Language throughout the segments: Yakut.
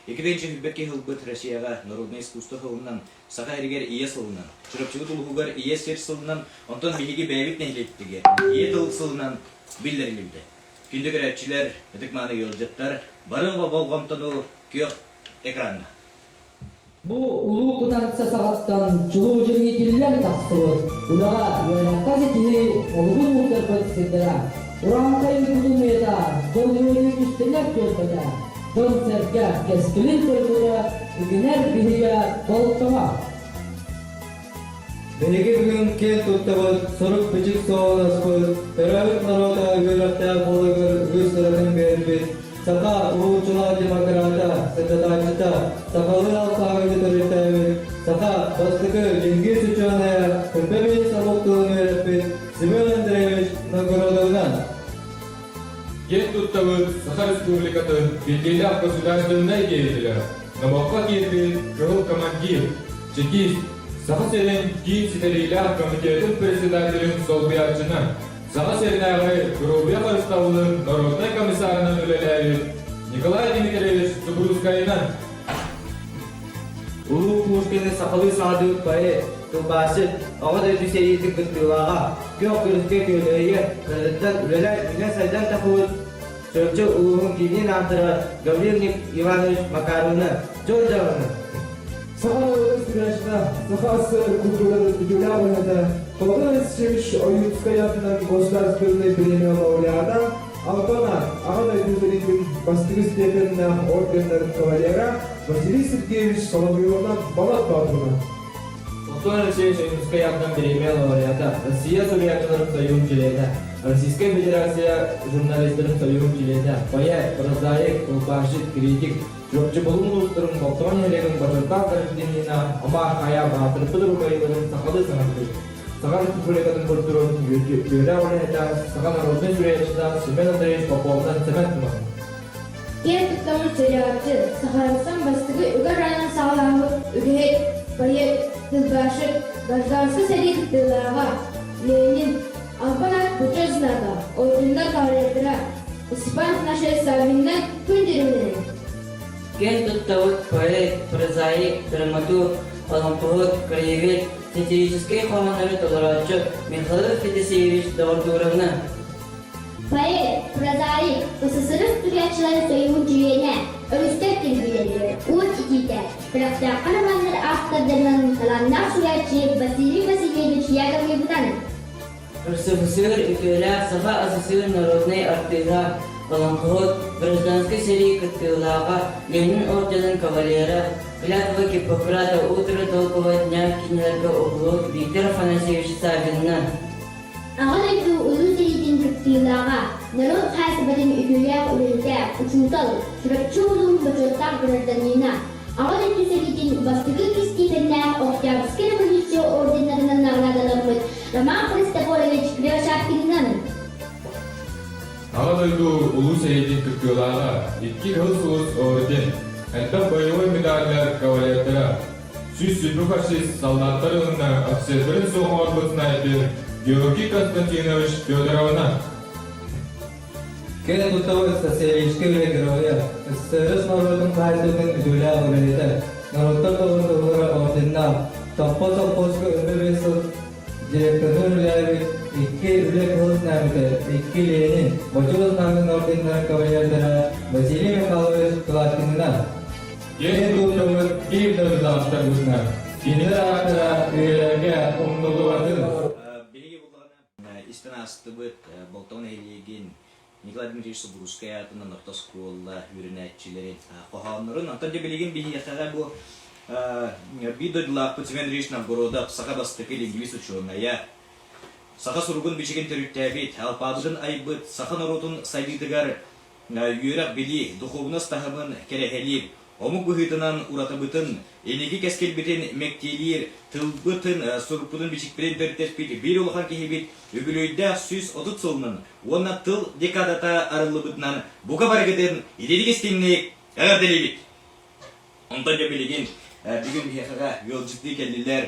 2021 киһи ылбыт Россияҕа народнай искусство сылынан, Саха сиригэр Ийэ сылынан, Чурапчыбыт улууһугар Ийэ сир сылынан, онтон биһиги бэйэбит нэһилиэкпитигэр Ийэ тыл сылынан биллэриллибитэ. Күндү көрөөччүлэр, ытык-мааны ыалдьыттар, бары болҕомтону күөх экраҥҥа. Бу улуу кутанса саҕаттан чулуу дьон иитиллэн тахсыбыт, үлэҕэ, үөрэххэ ситиһии олугун уурдарбыт сирдэрэ. Урааҥхай уйгутун уйата, дьон үөрүү түстэнэр түөлбэтэ, дьон-сэргэ кэскилин көрбүтэ, үгүнэр биһигэ болтоҥо. Биһиги бүгүн киэн туттабыт, сурук-бичик суолласпыт, төрөөбүт норуота үөрэхтээх буоларыгар үгүс сыратын биэрбит, саха уһулуччулаах демократа, сырдатааччыта, сахалыы алфавиты төрүттээбит, саха бастакы лингвист учуонайа Кырбэбиэс омук тылын үөрэппит Семен Андреевич Новгородовынан. Киэн туттабыт Саха Республикатын биллиилээх государственнай деятелэ, номоххо киирбит кыһыл командир, чекист, Саха сирин киин ситэриилээх комитетын председателин солбуйааччынан, Саха сиринээҕи доруобуйа харыстабылын народнай комиссарынан үлэлээбит Николай Дмитриевич Субурускайынан. Улуу Пушкины сахалыы саҥардыбыт поэт, тылбаасчыт, Аҕа дойду сэриитин кыттыылааҕа, күөх күрүскэ күөлэһийэ кыратыттан үлэлээн үүнэн-сайдан тахсыбыт Чурапчы улууһун киинин автора Гаврил Иванович Макаровна дьол дьаҕаны. Саха норуотун суруйааччыта, Саха СССР культуратын үтүөлээх үлэһитэ Платон Алексеевич Ойуунскай аатынан государственнай премия лауреата, Алтан аат, Аҕа дойду сэриитин бастакы степеннээх орденнарын кавалера Василий Сергеевич Соловьевынан Балат Боотурунан. Платон Алексеевич Ойуунскай аатынан бириэмийэ лауреата, Россия суруйааччыларын сойууһун чилиэнэ, Российскай Федерация журналистарын сойууһун чилиэнэ, поэт, прозаик, тылбаасчыт, критик, Чурапчы Булуҥ улуустарын Болтоҥо нэһилиэгин бочуоттаах гражданина Омар Хайа баатырбыт рубаиларын сахалыы саҥардыы, Саха Республикатын культуратын үөрэх үлэһитэ, саха народнай суруйааччыта Семен Андреевич Поповынан Сэмэн Туман. Киэн туттаммыт суруйааччы, Сахарастан бастакы үгэр аанын саҕалаабыт үгэһит, поэт, тылбаасчыт, гражданскай сэрии кыттыылааҕа, Ленин, Албан аат Бочуот Знака, орденнар кавалердара, Степан Афанасьевич Саввинынан күн дьиримнэнэн. Киэн туттабыт поэт, прозаик, драматург, олоҥхоһут, краевед, сатирическай хоһооннору толорооччу Михаил Федосеевич Доҕордууровна. Поэт, прозаик, СССР суруйааччыларын сойууһун чилиэнэ, өрүстэр тирбиилэригэр уот итиитэ, Күрэхтээххэ романнар автордарынан талааннаах суруйааччы Василий Васильевич Яковлевынан. РСФСР үтүөлээх Саха СССР народнай артыыһа, олоҥхоһут, гражданскай сэрии кыттыылааҕа, Ленин орденын кавалера, Клятва Гиппократа «Утро долгого дня» кинилэргэ уһулук Виктор Афанасьевич Саввинынан. Аҕа дойду Улуу сэриитин кыттыылааҕа, норуот хаһаайыстыбатын үтүөлээх үлэһитэ, учуутал, Чурапчы улууһун бочуоттаах гражданина, Аҕа дойду сэриитин бастакы истиэпэннээх Октябрьскай революция орденнарынан наҕараадаламмыт Роман Христофорович Кривошапкинынан. Аҕа дойду Улуу сэриитин кыттыылааҕа, икки Кыһыл Сулус орден, элбэх боевой медаллар кавалердара, 120 фашист саллааттар уонна офицердарын суох оҥорбут снайпер Георгий Константинович Федоровна. Кини тутабыт социалистическай үлэ геройа, СССР норуотун хаһаайыстыбатын үтүөлээх үлэһитэ, норуоттар доҕордоһуулара орденнаах, Томпо совхозка өмүр биэс сыл директорынан үлэлээбит, икки үлэ кыһыл знамята, икки Ленин, Бочуот знамын орденнарын кавалердара Василий Михайлович Кладкинынан. Киэн туттабыт биир дойдулаахтарбытынан, кинилэр ааттара үйэлэргэ умнуллубатын. Биһиги буллаҕына истэн аастыбыт Болтоҥо нэһилиэгин Николай Дмитриевич Субурускай аатынан орто оскуола үөрэнээччилэрин хоһооннорун. Онтон дьэ билигин биһиэхэҕэ бу биир дойдулаахпыт Семен Андреевич Новгородов саха бастакы лингвист учуонайа, саха суругун-бичигин төрүттээбит, алпаабытын айбыт, саха норуотун сайдыытыгар үөрэх-билии, духуобунас таһымын кэрэһэлиир, омук быһыытынан уратыбытын, инники кэскилбитин мэктиэлиир, тылбытын, сурукпутун-бичикпитин төрүттэспит биир улахан киһибит үбүлүөйдээх 130 сылынан уонна тыл декадата арыллыбытынан бука барыгытын итирик истиҥник эҕэрдэлиибит! Онтон дьэ билигин бүгүн биһиэхэҕэ ыалдьыттыы кэллилэр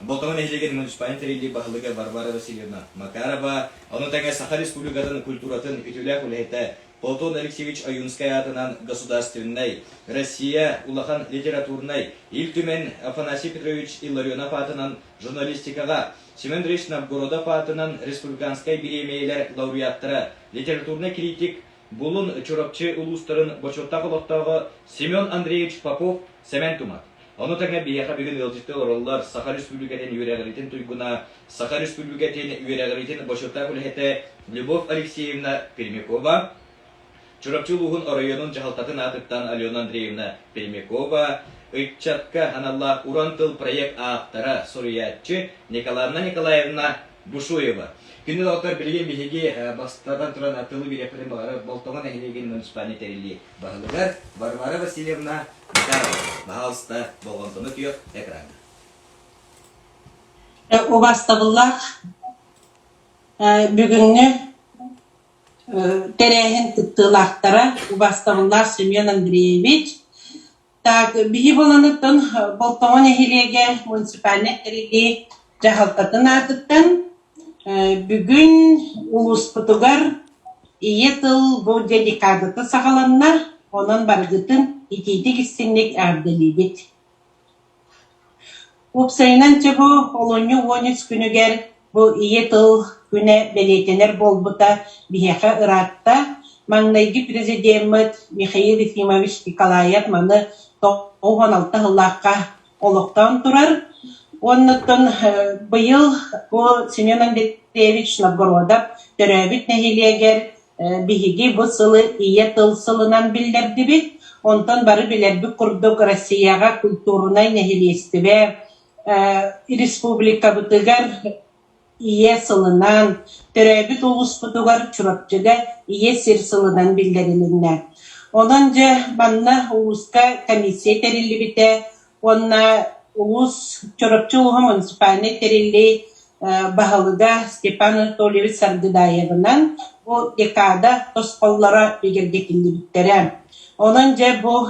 Болтоҥо нэһилиэгин муниципальнай тэриллии баһылыга Варвара Васильевна Макарова, ону тэҥэ Саха Республикатын культуратын үтүөлээх үлэһитэ Платон Алексеевич Ойуунскай аатынан государственнай, Россия улахан литературнай, Ил Түмэн Афанасий Петрович Илларионов аатынан журналистикаҕа, Семен Андреевич Новгородов аатынан республиканскай бириэмийэлэр лауреаттара, литературнай критик, Булун Чурапчы улуустарын бочуоттаах олохтооҕо Семен Андреевич Попов Сэмэн Тумат. Ону тэҥэ биһиэхэ бүгүн ыалдьытты олороллор Саха Республикатын үөрэҕириитин туйгуна, Саха Республикатын үөрэҕириитин бочуоттаах үлэһитэ Любовь Алексеевна Пермякова, Чурапчы улууһун оройуонун дьаһалтатын аатыттан Алена Андреевна Пермякова, ыччатка аналлаах Уран тыл проект ааптара, суруйааччы Николаевна Николаевна Бушуева. Күндү доҕоттор, билигин биһиги бастатан туран тылы биэриэхпитин баҕарар Болтоҥо нэһилиэгин муниципальнай тэриллии баһылыгар Варвара Васильевна Макарова. Баһаалыста, болҕомтону күөх экраҥҥа. Убаастабыллаах бүгүҥҥү тэрээһин кыттыылаахтара убаастабыллаах Семен Андреевич, Так, биһи буланыттан Болтоҥо нэһилиэгэ муниципальнай тэриллии дьаһалтатын аатыттан бүгүн улууспутугар Ийэ тыл бу дьэ декадата саҕаланна, онон барыгытын итиитик-истиҥник эҕэрдэлиибит. Уопсайынан чэ бу олунньу 13 күнүгэр бу Ийэ тыл күнэ бэлиэтэнэр буолбута биһиэхэ ыраатта. Маҥнайгы президеммит Михаил Ефимович Николаев маны 96 сыллаахха олохтоон турар. Уоннаттан быйыл бу Семен Андреевич Новгородов төрөөбүт нэһилиэгэр Биһиги бу сылы Ийэ тыл сылынан биллэрдибит. Онтон бары билэрбит курдук Россияҕа культурнай нэһилиэстибэ республикабытыгар Ийэ сылынан, төрөөбүт улууспутугар Чурапчыга Ийэ сир сылынан биллэрилиннэ. Онон дьэ манна улууска комиссия тэриллибитэ уонна улуус Чурапчы улууһа муниципальнай тэриллии баһылыга Степан Анатольевич Саргыдаевынан бу декада тосхоллоро бигэргэтиллибиттэрэ. Онон дьэ бу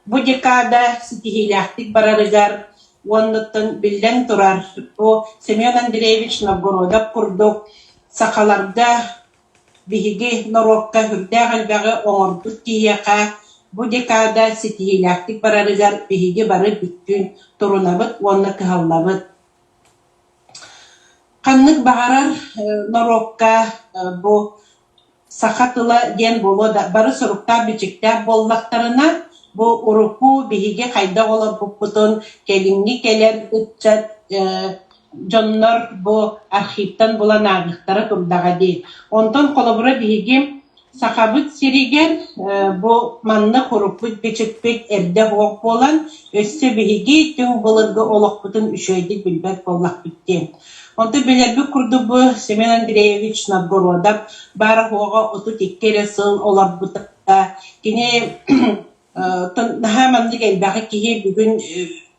бу декада ситиһиилээхтик барарыгар уоннуттан биллэн турар бу Семен Андреевич Новгородов курдук сахаларга Биһиги норуокка сүрдээх элбэҕи оҥорбут киһиэхэ бу декада ситиһиилээхтик барарыгар биһиги бары бүттүүн турунабыт уонна кыһаллабыт. Ханнык баҕарар норуокка бу саха тыла диэн буолуо да бары суруктаах-бичиктээх буоллахтарына, бу урукку биһиги хайдах олорбуппутун кэлиҥҥи кэлэр ыччат дьоннор бу архивтан булан ааҕыахтара турдаҕа дии. Онтон холобура биһиги Сахабыт сиригэр бу манна уруккут-бичикпит эрдэ суох буолан, өссө биһиги түҥ былыргы олохпутун үчүгэйдик билбэт буоллахпыт диэн. Онтон билэрбит курдук бу Семен Андреевич Новгородов баара-суоҕа 32 эрэ сыл олорбута. Кини Наһаа маннык элбэҕи киһи бүгүн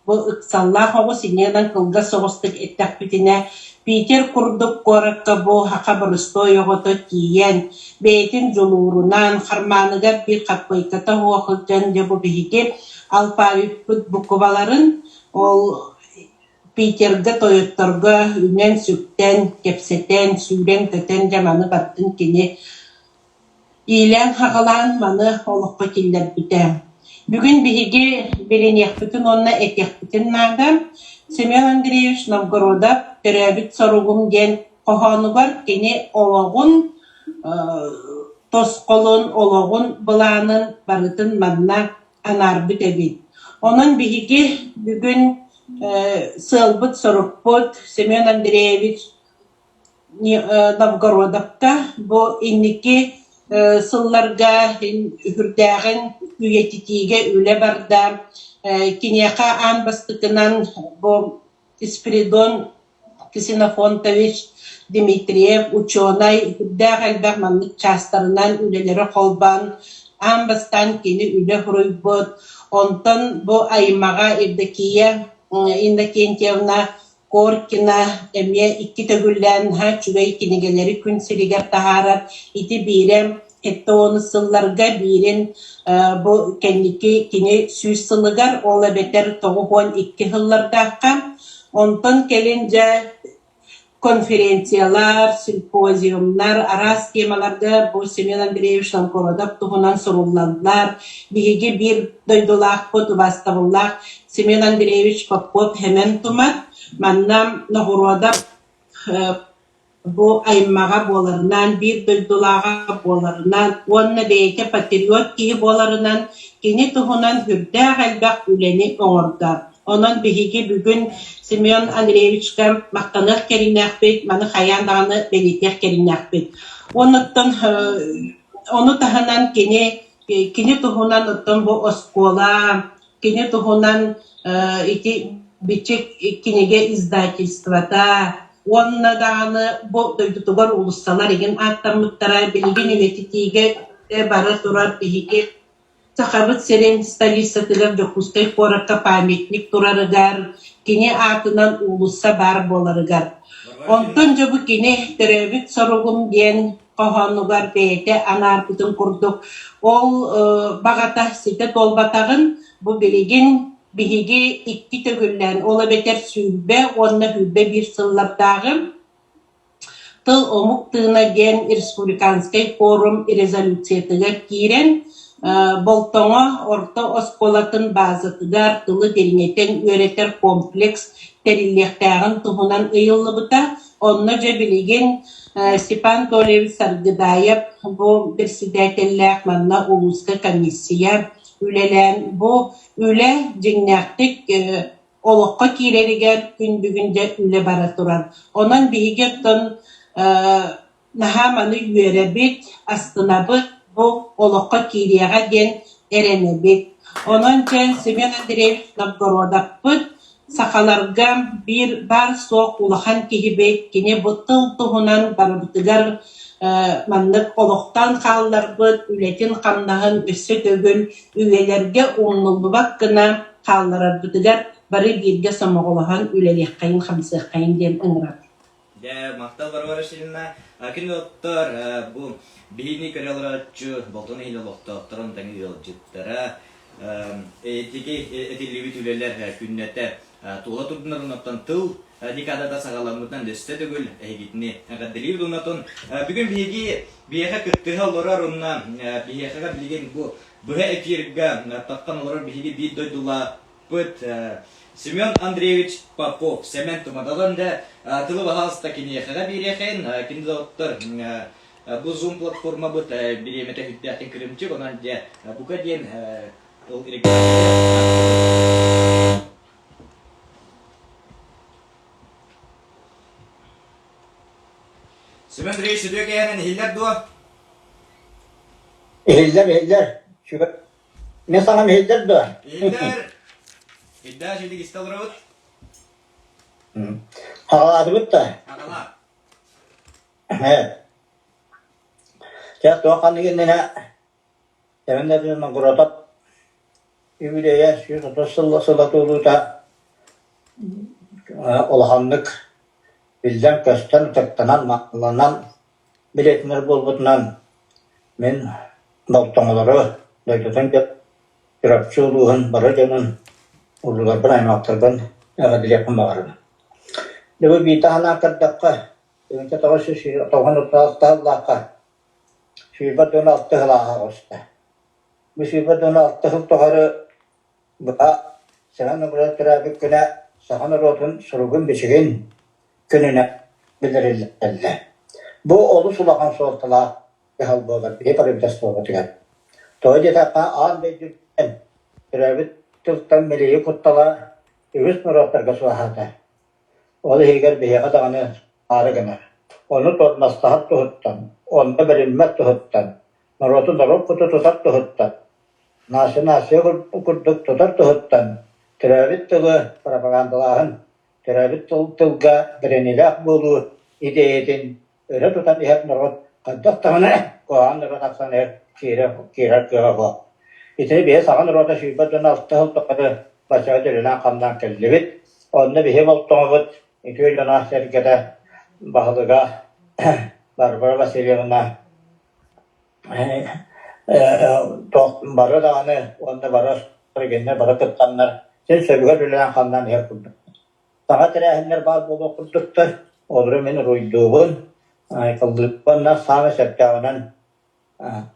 бу ыксаллаах оҕус инньэ кылгас соҕустук эттэхпитинэ, Питер курдук куоракка бу саха боростуой оҕото тиийэн, бэйэтин дьулуурунан, хармааныгар биир хаппыйката суох сылдьан дьэ бу биһиги алфавиппыт букваларын ол Питергэ тойотторго үнэн-сүктэн, кэпсэтэн, сүүрэн-көтөн дьэ маны бардын кини Иилээн-саҕалаан маны олоххо киллэрбитэ. Бүгүн биһиги билиниэхпитин уонна этиэхпитин наада, Семен Андреевич Новгородов «Төрөөбүт соругум» диэн хоһоонугар кини олоҕун тосхолун, олоҕун былаанын барытын манна анаарбыт эбит. Онон биһиги бүгүн сыалбыт-сорукпут Семен Андреевич Новгородовка бу инники сылларга үрдээҕин үйэтитиигэ үлэ барда. Киниэхэ аан бастакынан бу Спиридон Ксенофонтович Дмитриев учуонай үрдээх элбэх маннык чаастарынан үлэлэри холбоон аан бастаан кини үлэ суруйбут. Онтон бу аймаҕа Евдокия Иннокентьевна Коркина эмиэ икки төгүллээн наһаа үчүгэй кинигэлэри күн сиригэр таһаарар. Ити биирэ 70 сылларга биирин бу кэнники кини 100 сылыгар, ол эбэтэр 92 сыллардаахха. Онтон кэлин дьэ. конференциялар, симпозиумнар, араас темаларга бу Семен Андреевич Новгородов туһунан суруллаллар. Биһиги биир дойдулаахпыт, убаастабыллаах Семен Андреевич Попов Хэмэн Тумат. Манна Ноҕуруодап бу аймаҕа буоларынан, биир дойдулааҕа буоларынан уонна бэйэтэ патриот киһи буоларынан кини туһунан сүрдээх элбэх үлэни оҥордо. Онон биһиги бүгүн Семен Андреевичка махтаныах кэриҥнээхпит, маны хайаан даҕаны бэлиэтиэх кэриҥнээхпит. Оннуттан ону таһынан кини кини туһунан оттон бу оскуола, кини туһунан ити Бичик кинигэ издательствота уонна даҕаны бу дойдутугар уулуссалар игин ааттаммыттара билигин үйэтитиигэ бара турар биһиги Сахабыт сирин столицатыгар Дьокуускай куоракка памятник турарыгар, кини аатынан уулусса баар буоларыгар. Онтон дьэ бу кини төрөөбүт соругум диэн хоһоонугар бэйэтэ анаарбытын курдук ол баҕата ситэ туолбатаҕын бу билигин биһиги икки төгүллээн, ол эбэтэр 20 уонна 21 сыллардааҕы Тыл омук тыына диэн республиканскай форум резолюциятыгар киирэн, Болтоҥо орто оскуолатын баазатыгар тылы дириҥэтэн үөрэтэр комплекс тэриллиэхтээҕин туһунан ыйыллыбыта. Онно дьэ билигин Степан Анатольевич Саргыдаев бу председателлээх манна улууска комиссия үлэлээн бу үлэ дьиҥнээхтик олоххо киирэригэр күн бүгүн дьэ үлэ бара турар. Онон биһиги оттон наһаа маны үөрэбит, астынабыт, бу олоххо киириэҕэ диэн эрэнэбит. Онон дьэ Семен Андреевич Новгородовпыт сахаларга биир баар-суох улахан киһибит, кини бу тыл туһунан барыбытыгар маннык олохтоон хаалларбыт үлэтин-хамнаһын өссө төгүл үйэлэргэ умнуллубат гына хаалларарбытыгар бары бииргэ сомоҕолоһон үлэлиэххэйин-хамсыаххайын диэн ыҥырабыт. Дьэ, махтал Варвара Васильевна. Кини оттор бу биһини көрө олорооччу Болтон иһин олохтоохторун тэҥи ыалдьыттара этиги этиллибит үлэлэр күннэтэ туола турдунар оннуттан тыл декадата саҕаламмытынан өссө төгүл эһигитини эҕэрдэлиибит оннотон бүгүн биһиги биһиэхэ кыттыһа олорор уонна биһиэхэҕэ билигин бу быһа эфиргэ таххан олорор биһиги биир дойдулаахпыт Семен Андреевич Попов Сэмэн Тумадалан да тылы баһаалыста киниэхэҕэ биэриэхэйин кини доҕоттор бу Zoom платформабыт бириэмэтэ сүрдээхтин кырымчык онон дьэ бука диэн ол Семен Андреевич сүдүө кэһэнэн иһиллэр дуо? Иһиллэр, иһиллэр. Мин саҥам иһиллэр дуо? Иһиллэр. Ирдээх үчүгдүк истэ олоробут. Хаҕалаатыбыт да? Хаҕалаа. Ээ. Чэ, туох ханнык иннинэ Сэмэн Давыдович Монгуруотап үбүлүөйэ 130 сыл сыла туолуута улаханнык биллэн-көстөн, ытыктанан, махталланан билиэтинэр буолбутунан мин Болтоҥолору дойдутун Чурапчы улууһун бары дьонун, урууларбын, аймахтарбын эҕэрдэлиэхпин баҕарабын. Дьэ бу биирдэ санаан көрдөххө, 1996 сыллаахха 26 сыл ааһа оҕуста. Бу 26 сыл тухары Быһа Сэмэн Ноҕуруодап төрөөбүт күнэ саха норуотун суругун-бичигин күнүнэн биллэриллэллэр. Бу олус улахан суолталаах дьаһал буолар биһи правительствобытыгар. Тоҕо диэтэххэ, аан дойду үрдүнэн төрөөбүт тылтан мэлийии куттала үгүс норуоттарга суоһаата. Ол иһигэр биһиэхэ даҕаны аары гынар. Ону туормастаһар туһуттан, онно бэриммэт туһуттан, норуоту норуот куту тутар туһуттан Нация-нация курдук тутар туһуттан төрөөбүт тылы пропагандалааһын, төрөөбүт тыл тылга бэриниилээх буолуу идиэйэтин өрө тутан иһэр норуот хайдах даҕаны куһаҕан норуот тахсан иһэр киирэр кыаҕа суох. Итини биһи саха норуота 120 дьон алта сыл тухары баччаҕа үлэлээн-хамнаан кэллибит. Онно биһи болтоҥобут үтүө дьоно-сэргэтэ баһылыга Варвара Васильевна Бары даҕаны уонна бары эргиннэр бары кыттаннар син сөбүгэр үлэлээн-хамнаан иһэр курдук. Саҥа тэрээһиннэр баар буолуох курдуктар. Олору мин уруйдуубун, айкаллыыбын саамай сөптөөҕүнэн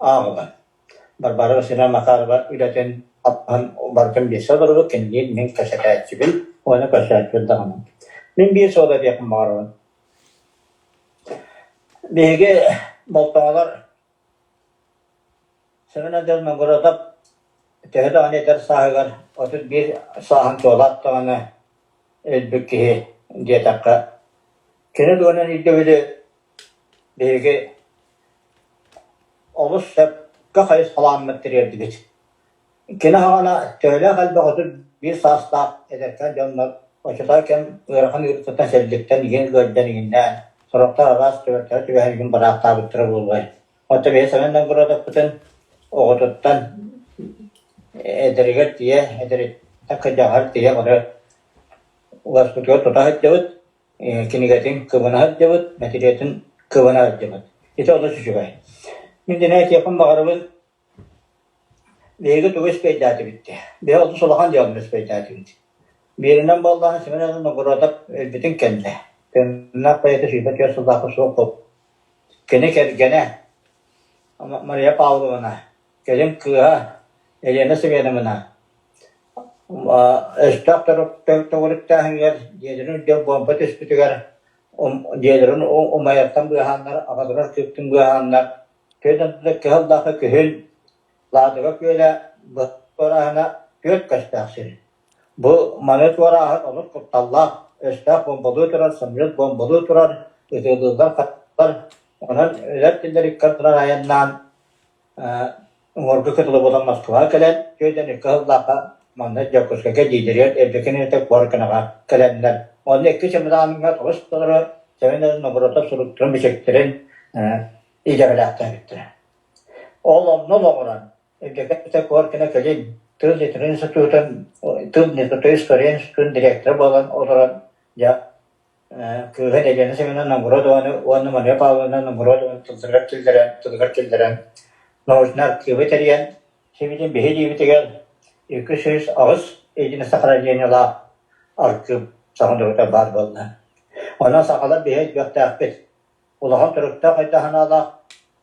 ааҕабын. Варвара Васильевна Макарова үлэтин аппаһын барытын билсэ олоробут, кинилиин мин кэпсэтээччибин уонна көрсөөччүбүн даҕаны. Мин биир суолу этиэхпин баҕарабын. Биһиги болтоҥолор Семен Андреевич Новгородов төһө даҕаны эдэр сааһыгар 31 сааһын туолаат даҕаны өлбүт киһи диэтэххэ, кини туһунан өйдөбүлү биһиги олус сөпкө хайысхалааммыт тириэрдибит. Кини аҕана төһөлөөх элбэх 31 саастаах эдэркээн дьоннор оччотооҕу кэм ыарахан ыарыытыттан сэлликтэн игин ыалдьан иҥиннээн, сорохтор араас түбэлтэҕэ түбэһэн игин бараахтаабыттара буолуой. Оттон биһи Семен Новгородовпытын оҕотуттан эдэригэр тиийэ, эдэриттэн кырдьаҕаһар тиийэ бары уларыппытыгар тута сылдьабыт, кинигэтин кыбына сылдьабыт, мэтириэтин кыбына сылдьабыт. Ити олус үчүгэй. Мин дьиҥэ этиэхпин баҕарабын, биһиги тугу испэйдээтибит дии. Биһи олус улахан дьыаланы испэйдээтибит. Бииринэн буоллаҕына Семен Новгородов өлбүтүн кэннэ, тыыннаах бэйэтэ 24 сыллаахха суох буолбут. Кини кэргэнэ Мария Павловна, кэлин кыыһа Елена Семеновна өстөөх төгүрүктээһинигэр дьиэлэрин үрдүгэр буомба түспүтүгэр дьиэлэрин умайартан быыһааннар, аҕаларын кыыптын быыһааннар, күөл онтута кыһыл-даахы күһүн Ладога күөлэ туорааһына түөрт көстөөх сир. Бу маны туорааһын олус кутталлаах, өстөөх буомбалыы турар, самолет буомбалыы турар, ытыалыыллар, хаттылар. Онон өлөр тиллэр икки ардынан айаннаан уҥуоргу кытылы булан Москваҕа кэлэн, 42 сыллаахха манна Дьокуускайга лидеригэр Евдокия Никитовна Коркинаҕа кэлэннэр, онно икки чемодаҥҥа тоҕус толору Семен Новгородов суруктарын, бичиктэрин идэҕэлээхтээбиттэрэ. Ол онно олоҕуран Евдокия Коркина кэлин тыл литературын институтун тыл литературын история институтун директора буолан олорон дьэ кыыһын Елена Семеновна Новгородованы уонна Мария Павловна Новгородованы тылларыгар киллэрэн тылыгар киллэрэн научнай архивы тэрийэн сибилин биһи илиибитигэр 208 единица сохранениелаах архыып саҥа турута баар буолла. Онон сахалар биһи өйдүөхтээхпит. Улахан туруктаах өйдөөх-санаалаах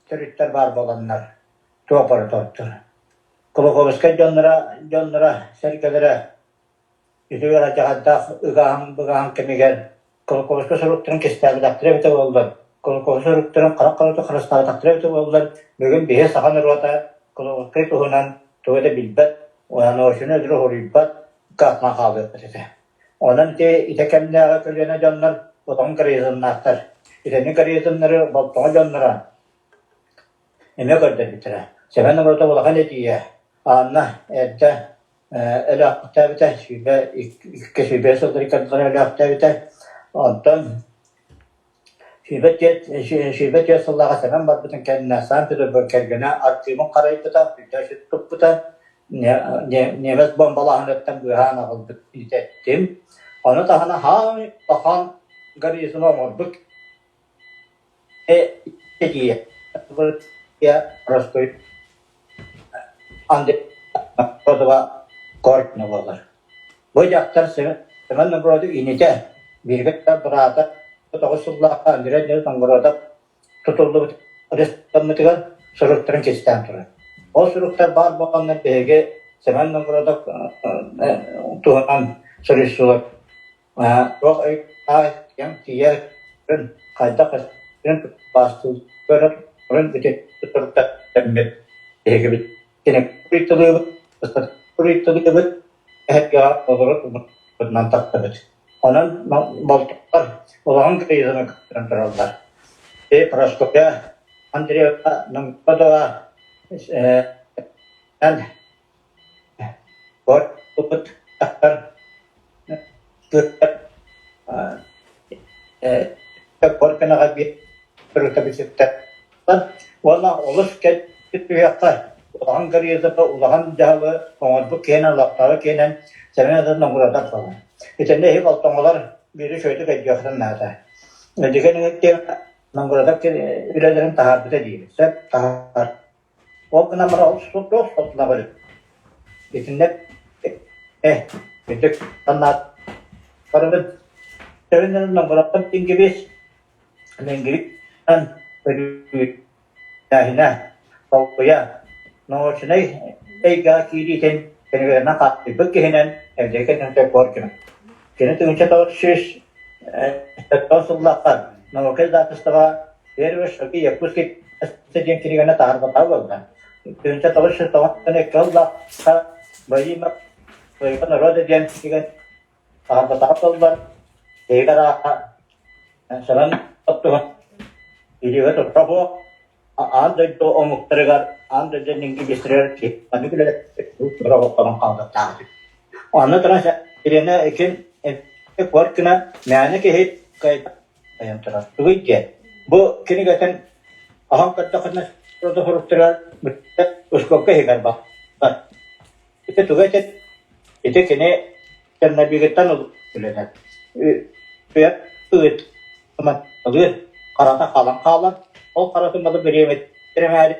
төрүттэр баар буоланнар туох барыта оттор. Кулаковскай дьонноро, дьонноро, сэргэлэрэ үтүө алдьархайдаах ыгааһын-быгааһын кэмигэр Кулаковскай суруктарын кистээбэтэхтэрэ эбитэ буоллар, Кулаковскай суруктарын харах харата харыстаабатахтара эбитэ буоллар, бүгүн биһи саха норуота Кулаковскай туһунан тугу да билбэт, научнай өтөрү хоруйбат кыахтаах хаалыахпыт этэ. Онон ити ити кэмнээҕи көлүөнэ дьоннор улахан карьеризмнаахтар. Итини карьеризмнары болтоҥо дьонноро эмиэ көрдөрбүттэрэ. Сэмэн Новгородов улахан этиигэ Анна эрдэ өлөөхтөөбүтэ, 22 сүүрбэ сылларыгар өлөөхтөөбүтэ. Онтон 24 сыллааҕы Сэмэн барбытын кэннэ Санкт-Петербург кэргэнэ архыыбын харайбыта, сүрдээх туппута, немец бомбалааһыныттан быыһаан аҕалбыт итэттим. Ону таһынан хаай улахан гарнизону оҥорбут Андрей буолар. Бу дьахтар Семен Новгородов инитэ, бииргэ быраата тоҕус сыллаахха Андрей Андреевич Новгородов тутуллубут арестаммытыгар суруктарын кистээн турар. Ол суруктар баар буоланнар биһиги Семен Новгородов туһунан суруйсулар Туох өй-таай тиийэр хайдах баастыырын ити биһигибит кинигэ суруйталыыбыт эһэргэҕэ олорор тумунан тахсабыт. Онон болтуктар улахан кризаны кыттан тураллар. И Прасковья Андреевна Новгородова Уонна олус кэлбит түһүөххэ улахан карьерата улахан дьаһалы оҥорбут киһинэн олохтооҕу киһинэн Семен Новгородов буолар. Итиннэ иһи болтоҥолор биири үчүгэйдик өйдүөхтэрин наада. Дьиҥин Новгородов үлэлэрин таһаарбыта диир. Сөп таһаар. Ол гынан баран ол туох суолталаах Итиннэ ити санаат барыбын төрүннэрин Новгородтан тиҥкибис. Лингвистан көрүүтээһинэ, толкуйа, научнай эйгэҕэ киириитин кинигэлэринэн хааччыйбыт киһинэн Евдокия Тимофеевна Коркина. Кини 1970 сыллаахха наука издательствоҕа «Первый шаги якутской диэн кинигэни таһаарбатаҕа буолла. 1992 сыллаахха «Во имя своего народа» диэн кинигэни таһаарбатаҕа буоллар, биһиги арааһа Саран оттуһан илиигэ тутта суох аан дойду омуктарыгар, аан дойду лингвистэригэр маннык үлэлэр олохтонон хаалбаттаах. Онно туран Елена ким Коркина мээнэ киһи кыайан турар. Тугуй диэн. Бу кинигэтин аһан көрдөххүнэ суруктарыгар ускуопка иһигэр бар. Ити тугу этэр? Ити кини Чернобыгыттан үлэлэр. Ыт ылыыр харата халан хаалар. Ол харатын балы бириэмэтин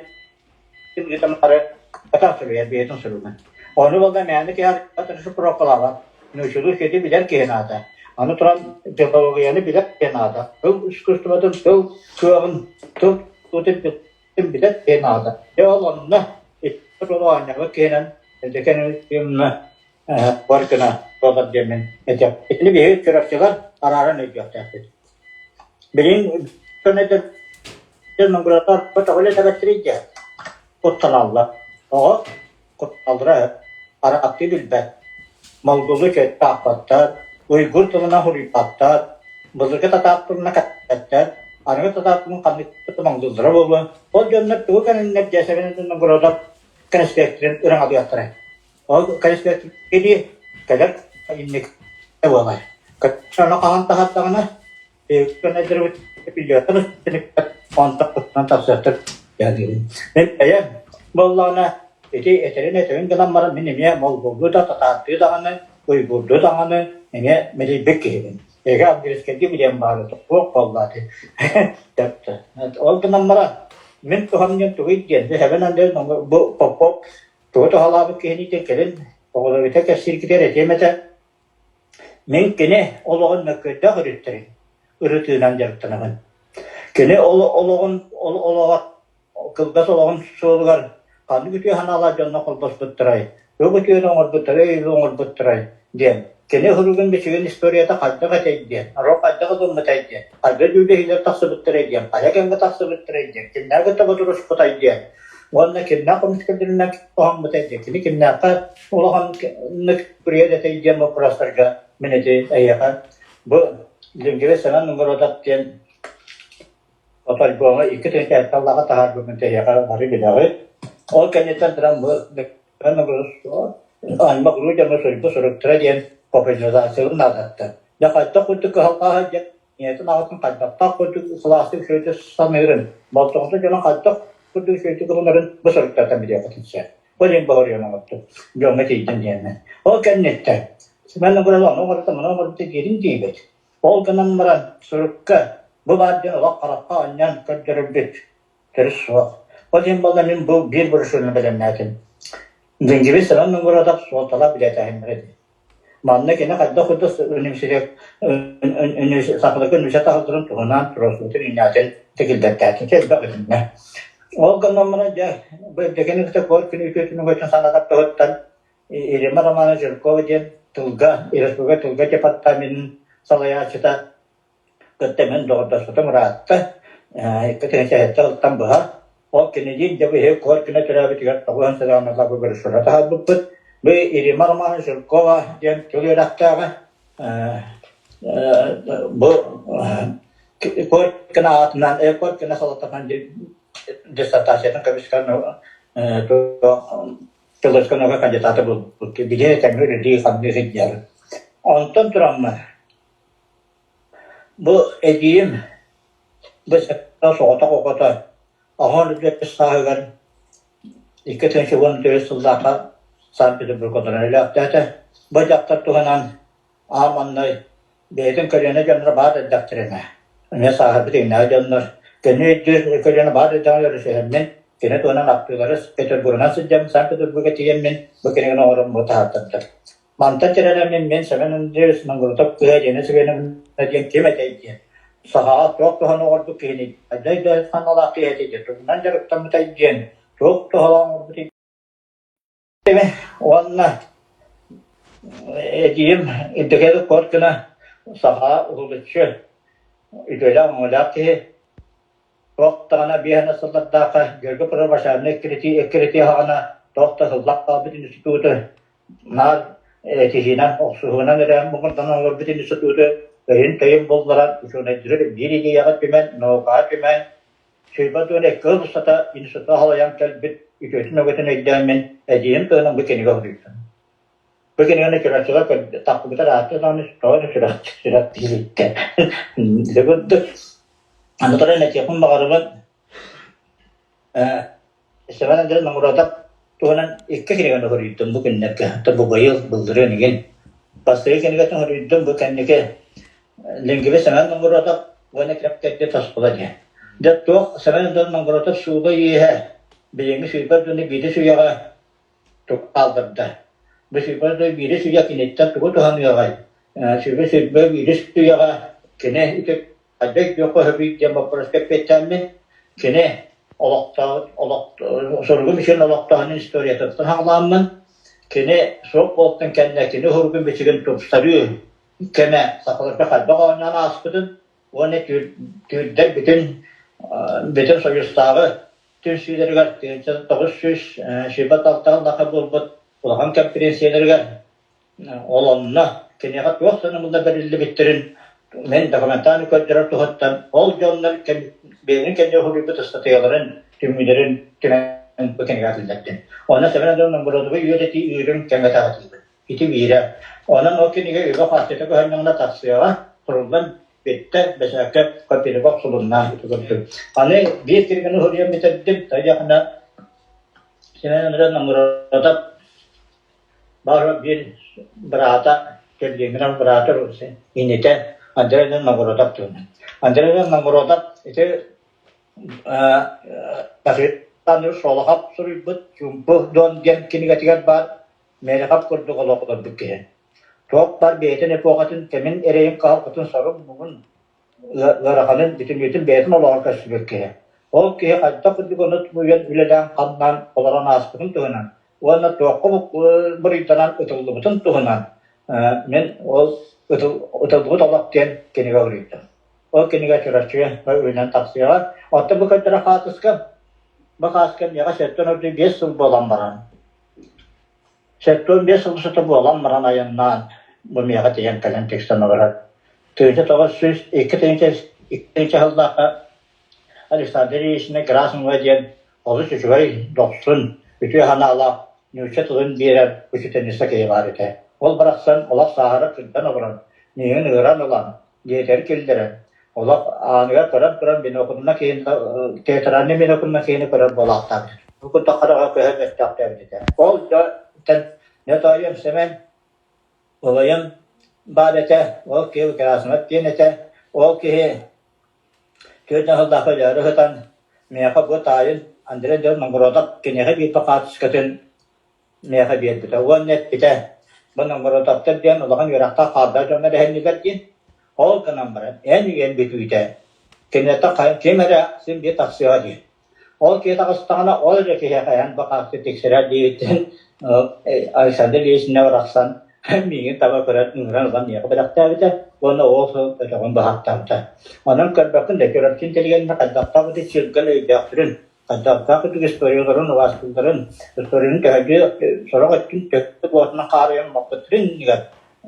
ыытамары катан суруйар бэйэтин суругун. Ону буолла мээнэ киһи расшифровкалаабат. Нууччалыы үчүгэйдик билэр киһи наада. Аны туран филологияны билэр киһи наада. Тыл искусствотын, тыл кыаҕын, тыл тутун билэр киһи наада. Дьэ ол онно икки оонньообут киһинэн Дьэкэн бар гына буолар диэммин этиэм. Итини биһиги чурапчылар арааран өйдүөхтээхпит. Билигин Монгуратар тоҕо этэбэттэрий диэ куттаналлар. Оҕо кутталлара араактыы билбэт. Монгулу чөттаахпаттар, уйгур тылынан суруйбаттар, былыргы татаар тылынан кэпсэппэттэр, аныгы татаар тылын ханнык монгуллара буолуо. Ол дьоннор тугу кэнэннэр дьэсэбин Монгуратар конспекторын ыраҥалыахтара. Ол конспектор кэлэр инник буолар. Ону хаһан таһардаҕына, онтон тахсыахтар Мин бэйэм буоллаҕына ити этэрин этэрин гынан баран мин эмиэ молболлуу да татаардыы даҕаны, уйгурдуу даҕаны эмиэ мэлийбит киһибин. Эгэ английскайдыы билиэн баара туох буоллааты. Ол гынан баран мин туһам диэн тугуй диэн эһэбин Андрей бу Попов тугу туһалаабыт киһини диэн кэлин оҕолорута кэпсииргитигэр этиэм этэ. Мин кини олоҕун мөккүөрдээх өрүттэрин ырытыынан дьарыктанабын. Кини олоҕун олоҕор кылгас олоҕун суолугар ханнык үтүө санаалаах дьонно холбоспуттарай, туох үтүөнү оҥорбуттарай, өйү оҥорбуттарай диэн, кини суругун-бичигин историята хайдах этэй диэн, норуот хайдах ылыммытай диэн, хайдах дьүүллэһиилэр тахсыбыттарай диэн, хайа кэмҥэ тахсыбыттарай диэн, кимнээх кытта бодоруспутай диэн уонна кимнээх көмүскэллэринэн туһаммытай диэн, кини кимнээххэ улаханнык приэт этэй диэн боппуруостарга мин ити эйиэхэ бу Лингве Семен Новгородов диэн Альбома 2 тыһыынча сыллааҕы таһаарбыппын тэһиэхэ бары билэҕит. Ол кэнниттэн туран бу аймах уруу дьоно суруйбут суруктара диэн популяризациялыыр наадаттан. Дьэ хайдах курдук кыһалҕа диэн ийэтин аҕатын хайдахтаах курдук сылаастык үчүгэйдик саныырын, болтоҕото дьоно хайдах курдук үчүгэйдик ылынарын бу суруктартан билиэххитин сөп. Ол иһин боруйан оҥордум. Дьоҥҥо тиийдим диэннэр. Ол кэнниттэн Семен Егорович ону оҥорбута, маны оҥорбута диирин диибит. Ол гынан баран, сурукка бу баар диэн олох харахха анньан көрдөрөрбүт төрүт суох. Ол иһин буолла мин бу биир брошюраны бэлэмнээтим. Дингиби Сыран Нугурадов суолталаах билиэтэһиннэрэ дии. Манна кини хайдах курдук университет сахаларга университет аһылларын туһунан туруорсубутун иннээтин тикиллэртээтин элбэх итиннэ. Ол гынан баран дьэ бу Евдокия кытта куор күн үтүөтүн өгөтүн санатар туһуттан Ирина Романовна Жиркова диэн тылга, республика тылга департаменын салайааччыта кытта мин доҕордоспутум ыраатта. 2007 сылтан быһа. Ол кинилиин дьэ биһиги куор күнэ төрөөбүтүгэр тоҕуһан сылааннарга брошюра таһаарбыппыт. Бу Ирина Романовна Жиркова диэн тыл үөрэхтээҕэ бу Коркина аатынан, Коркина салалтатынан диссертациятын көмүскээн Тылысканыга кандидата буолбут, били тэҥҥэ үлэлии-хамныы сылдьар. Онтон тураммын, бу эдьиийим бу соҕотох оҕото оһон үрдүк сааһыгар 2014 сыллаахха Санкт-Петербург олорон өлөөхтөөтө. Бу дьахтар туһунан Аан маҥнай бэйэтин көлүөнэ дьонноро баар эрдэхтэринэ, эмиэ сааһырбыт иҥнээх дьоннор, көнө өйдүүр көлүөнэ баар эрдэҕинэ өрүсүһэммин, кини туһунан ахтыылары Петербурунан сылдьаммын Санкт-Петербурга тиийэммин бу кинигэни оҥорон бу таһаартардым. Мантан тирэнэммин мин Семен Андреевич Монгрутов кыһа Елена Семеновна диэн ким этэй диэн. Сахаҕа туох туһаны оҥорбут киһиний, хайдах өйдөөх-санаалаах киһи этэй диэн тугунан дьарыктаммытай диэн туох туһалаах оҥорбутуй Уонна эдьиийим Евдокия Коркина саха уһулуччу үтүөлээх-өҥөлөөх киһи. Туох даҕаны биэһинэ сыллардаахха Георгий Православнай эккирэтии саҕана туох да сыллах хаалбыт институту наар этиһиинэн, охсуһуунан эрэ муҥурданан олорбут институту өйүн-төйүн булларан учуонайдары биир идеяҕа түмэн, наукаҕа түмэн Сүүрбэ туон икки сыл устата институту салайан кэлбит үтүөтүн-өгөтүн өйдөөммүн, эдьиийим туһунан бу кинигэ суруйдум. Бу кинигэни Чурапчыга тахсыбыта ыраатта даҕаны тоҕо эрэ сүрэх сүрэх тиийбиттэ. Ити курдук аны туран этиэхпин баҕарабын Степан Андреевич Намуродов туһунан икки кинигэни суруйдум бу күннэргэ. Бу быйыл былырыын игин. Бастакы кинигэтин суруйдум бу кэнники Лингвист Семен Намуродов уонна кэп-кэрди тосхоло диэн. Дьэ туох Семен Андреевич Намуродов суула-ииһэ билиҥҥи сүүрбэ дьону биирис үйэҕэ хаалларда. Бу сүүрбэ биирис үйэ киниттэн тугу туһаныаҕай? Сүүрбэ сүүрбэ биирис үйэҕэ кини ити хайдах өйдүөххэ сөбүй диэн боппуруоска эппиэттээммин, кини олохтоох олох суругун үчүн олохтооһун историятыттан саҕалааммын, кини суох буолтун кэннэ кини суругун-бичигин тупсарыы кэмэ сахаларга хайдах оонньоон ааспытын уонна түүрдэр бүтүн бүтүн союзтааҕы түмсүүлэригэр 1926 сыллаахха буолбут улахан кэмпириэнсийэлэригэр ол онно киниэхэ туох санабыллар бэриллибиттэрин мин документально көрдөрөр туһуттан ол дьоннор бэйэлэрин кэннэ уһуруйбут ыстатыйаларын түмүүлэрин түмэн бу кинигэ киллэрдим. Онно Семен Андреевич Новгородовы үөрэтии ыырын кэҥэтэ Ити биирэ. Онон ол кинигэ үбэ-харчыта көһөннөҕүнэ тахсыаҕа, суруллан бүттэ, бэчээккэ копирга охсулунна ити курдук. Аны биир кинигэни суруйан бүтэрдим, тайахына Семен Андреевич Новгородов баар биир быраата, Кэллиэминэн быраата инитэ Андрей Новгородов туһунан. Андрей Новгородов ити Шолохов суруйбут «Чуумпу Дон» диэн кинигэтигэр баар Мэлэхэп курдук олох олорбут киһи. Туох баар бэйэтин эпохатын кэмин эрэйин кыһалҕатын сорун-муҥун ыараханын бүтүннүүтүн бэйэтин олоҕор көрсүбүт киһи. Ол киһи хайдах курдук ону тулуйан үлэлээн-хамнаан олорон ааспытын туһунан уонна туохха буруйданан ытыллыбытын туһунан мин ол ытыллыбыт олох диэн кинигэ суруйдум. Ол кинигэ Чурапчыга үүнэн тахсыаҕа. Оттон бу көрдөрөр хаартыска, бу хааска миэхэ сэттэн ордук биэс сыл буолан баран 75 сыл устата буолан баран айаннаан бу миэхэ тиийэн кэлэн тиксэн олорор. 1902 2 сыллаахха Александр Ильична Герасимова диэн олус үчүгэй, дохсун, үтүө санаалаах нуучча тылын биэрэр учительница киһи баар этэ. Ол барахсан олох сааһыра кырдан олорон, миигин ыҥыран ылан, дьиэтигэр киллэрэн, олох ааныгар көрөн туран биноклунан киһини театральнай биноклунан киһини көрөр буолаахтаабыт. Бу курдук хараҕа көһө мөлтөхтөөбүт этэ. Ол дьонтон не тоойуом Сэмэн убайым баар этэ, ол киһи Герасимов диэн этэ, ол киһи түөрт сыллаах өлөөрү сытан миэхэ бу таайын Андрей Андреевич Новгородов киниэхэ бииргэ хаартыскатын миэхэ биэрбитэ уонна эппитэ бу Новгородовтар диэн улахан үөрэхтээх хаардаах дьоннор эһэннилэр диэн. Ол гынан баран эн үйэн бүтүүтэ кинилэртэн ким эрэ син биир тахсыаҕа диэн. Ол киһи таҕыстаҕына ол эрэ киһиэхэ эн бу хааска тиксэрэр диэбиттэн Александр Ильичне барахсан миигин таба көрөн ыҥыран ылан миэхэ бэлэхтээбитэ уонна ол сыл өтөҕүн быһааттаабыта. Онон көрбөккүн да Чурапчы интеллигеннэ хайдахтаах ити сиргэл өйдөөхтөрүн Хайдахтаах үрдүк историяларын, убаастыылларын, историяны төһөлүү сорох өттүн төһө буотунан хаарыйан олохпуттарын иннигэр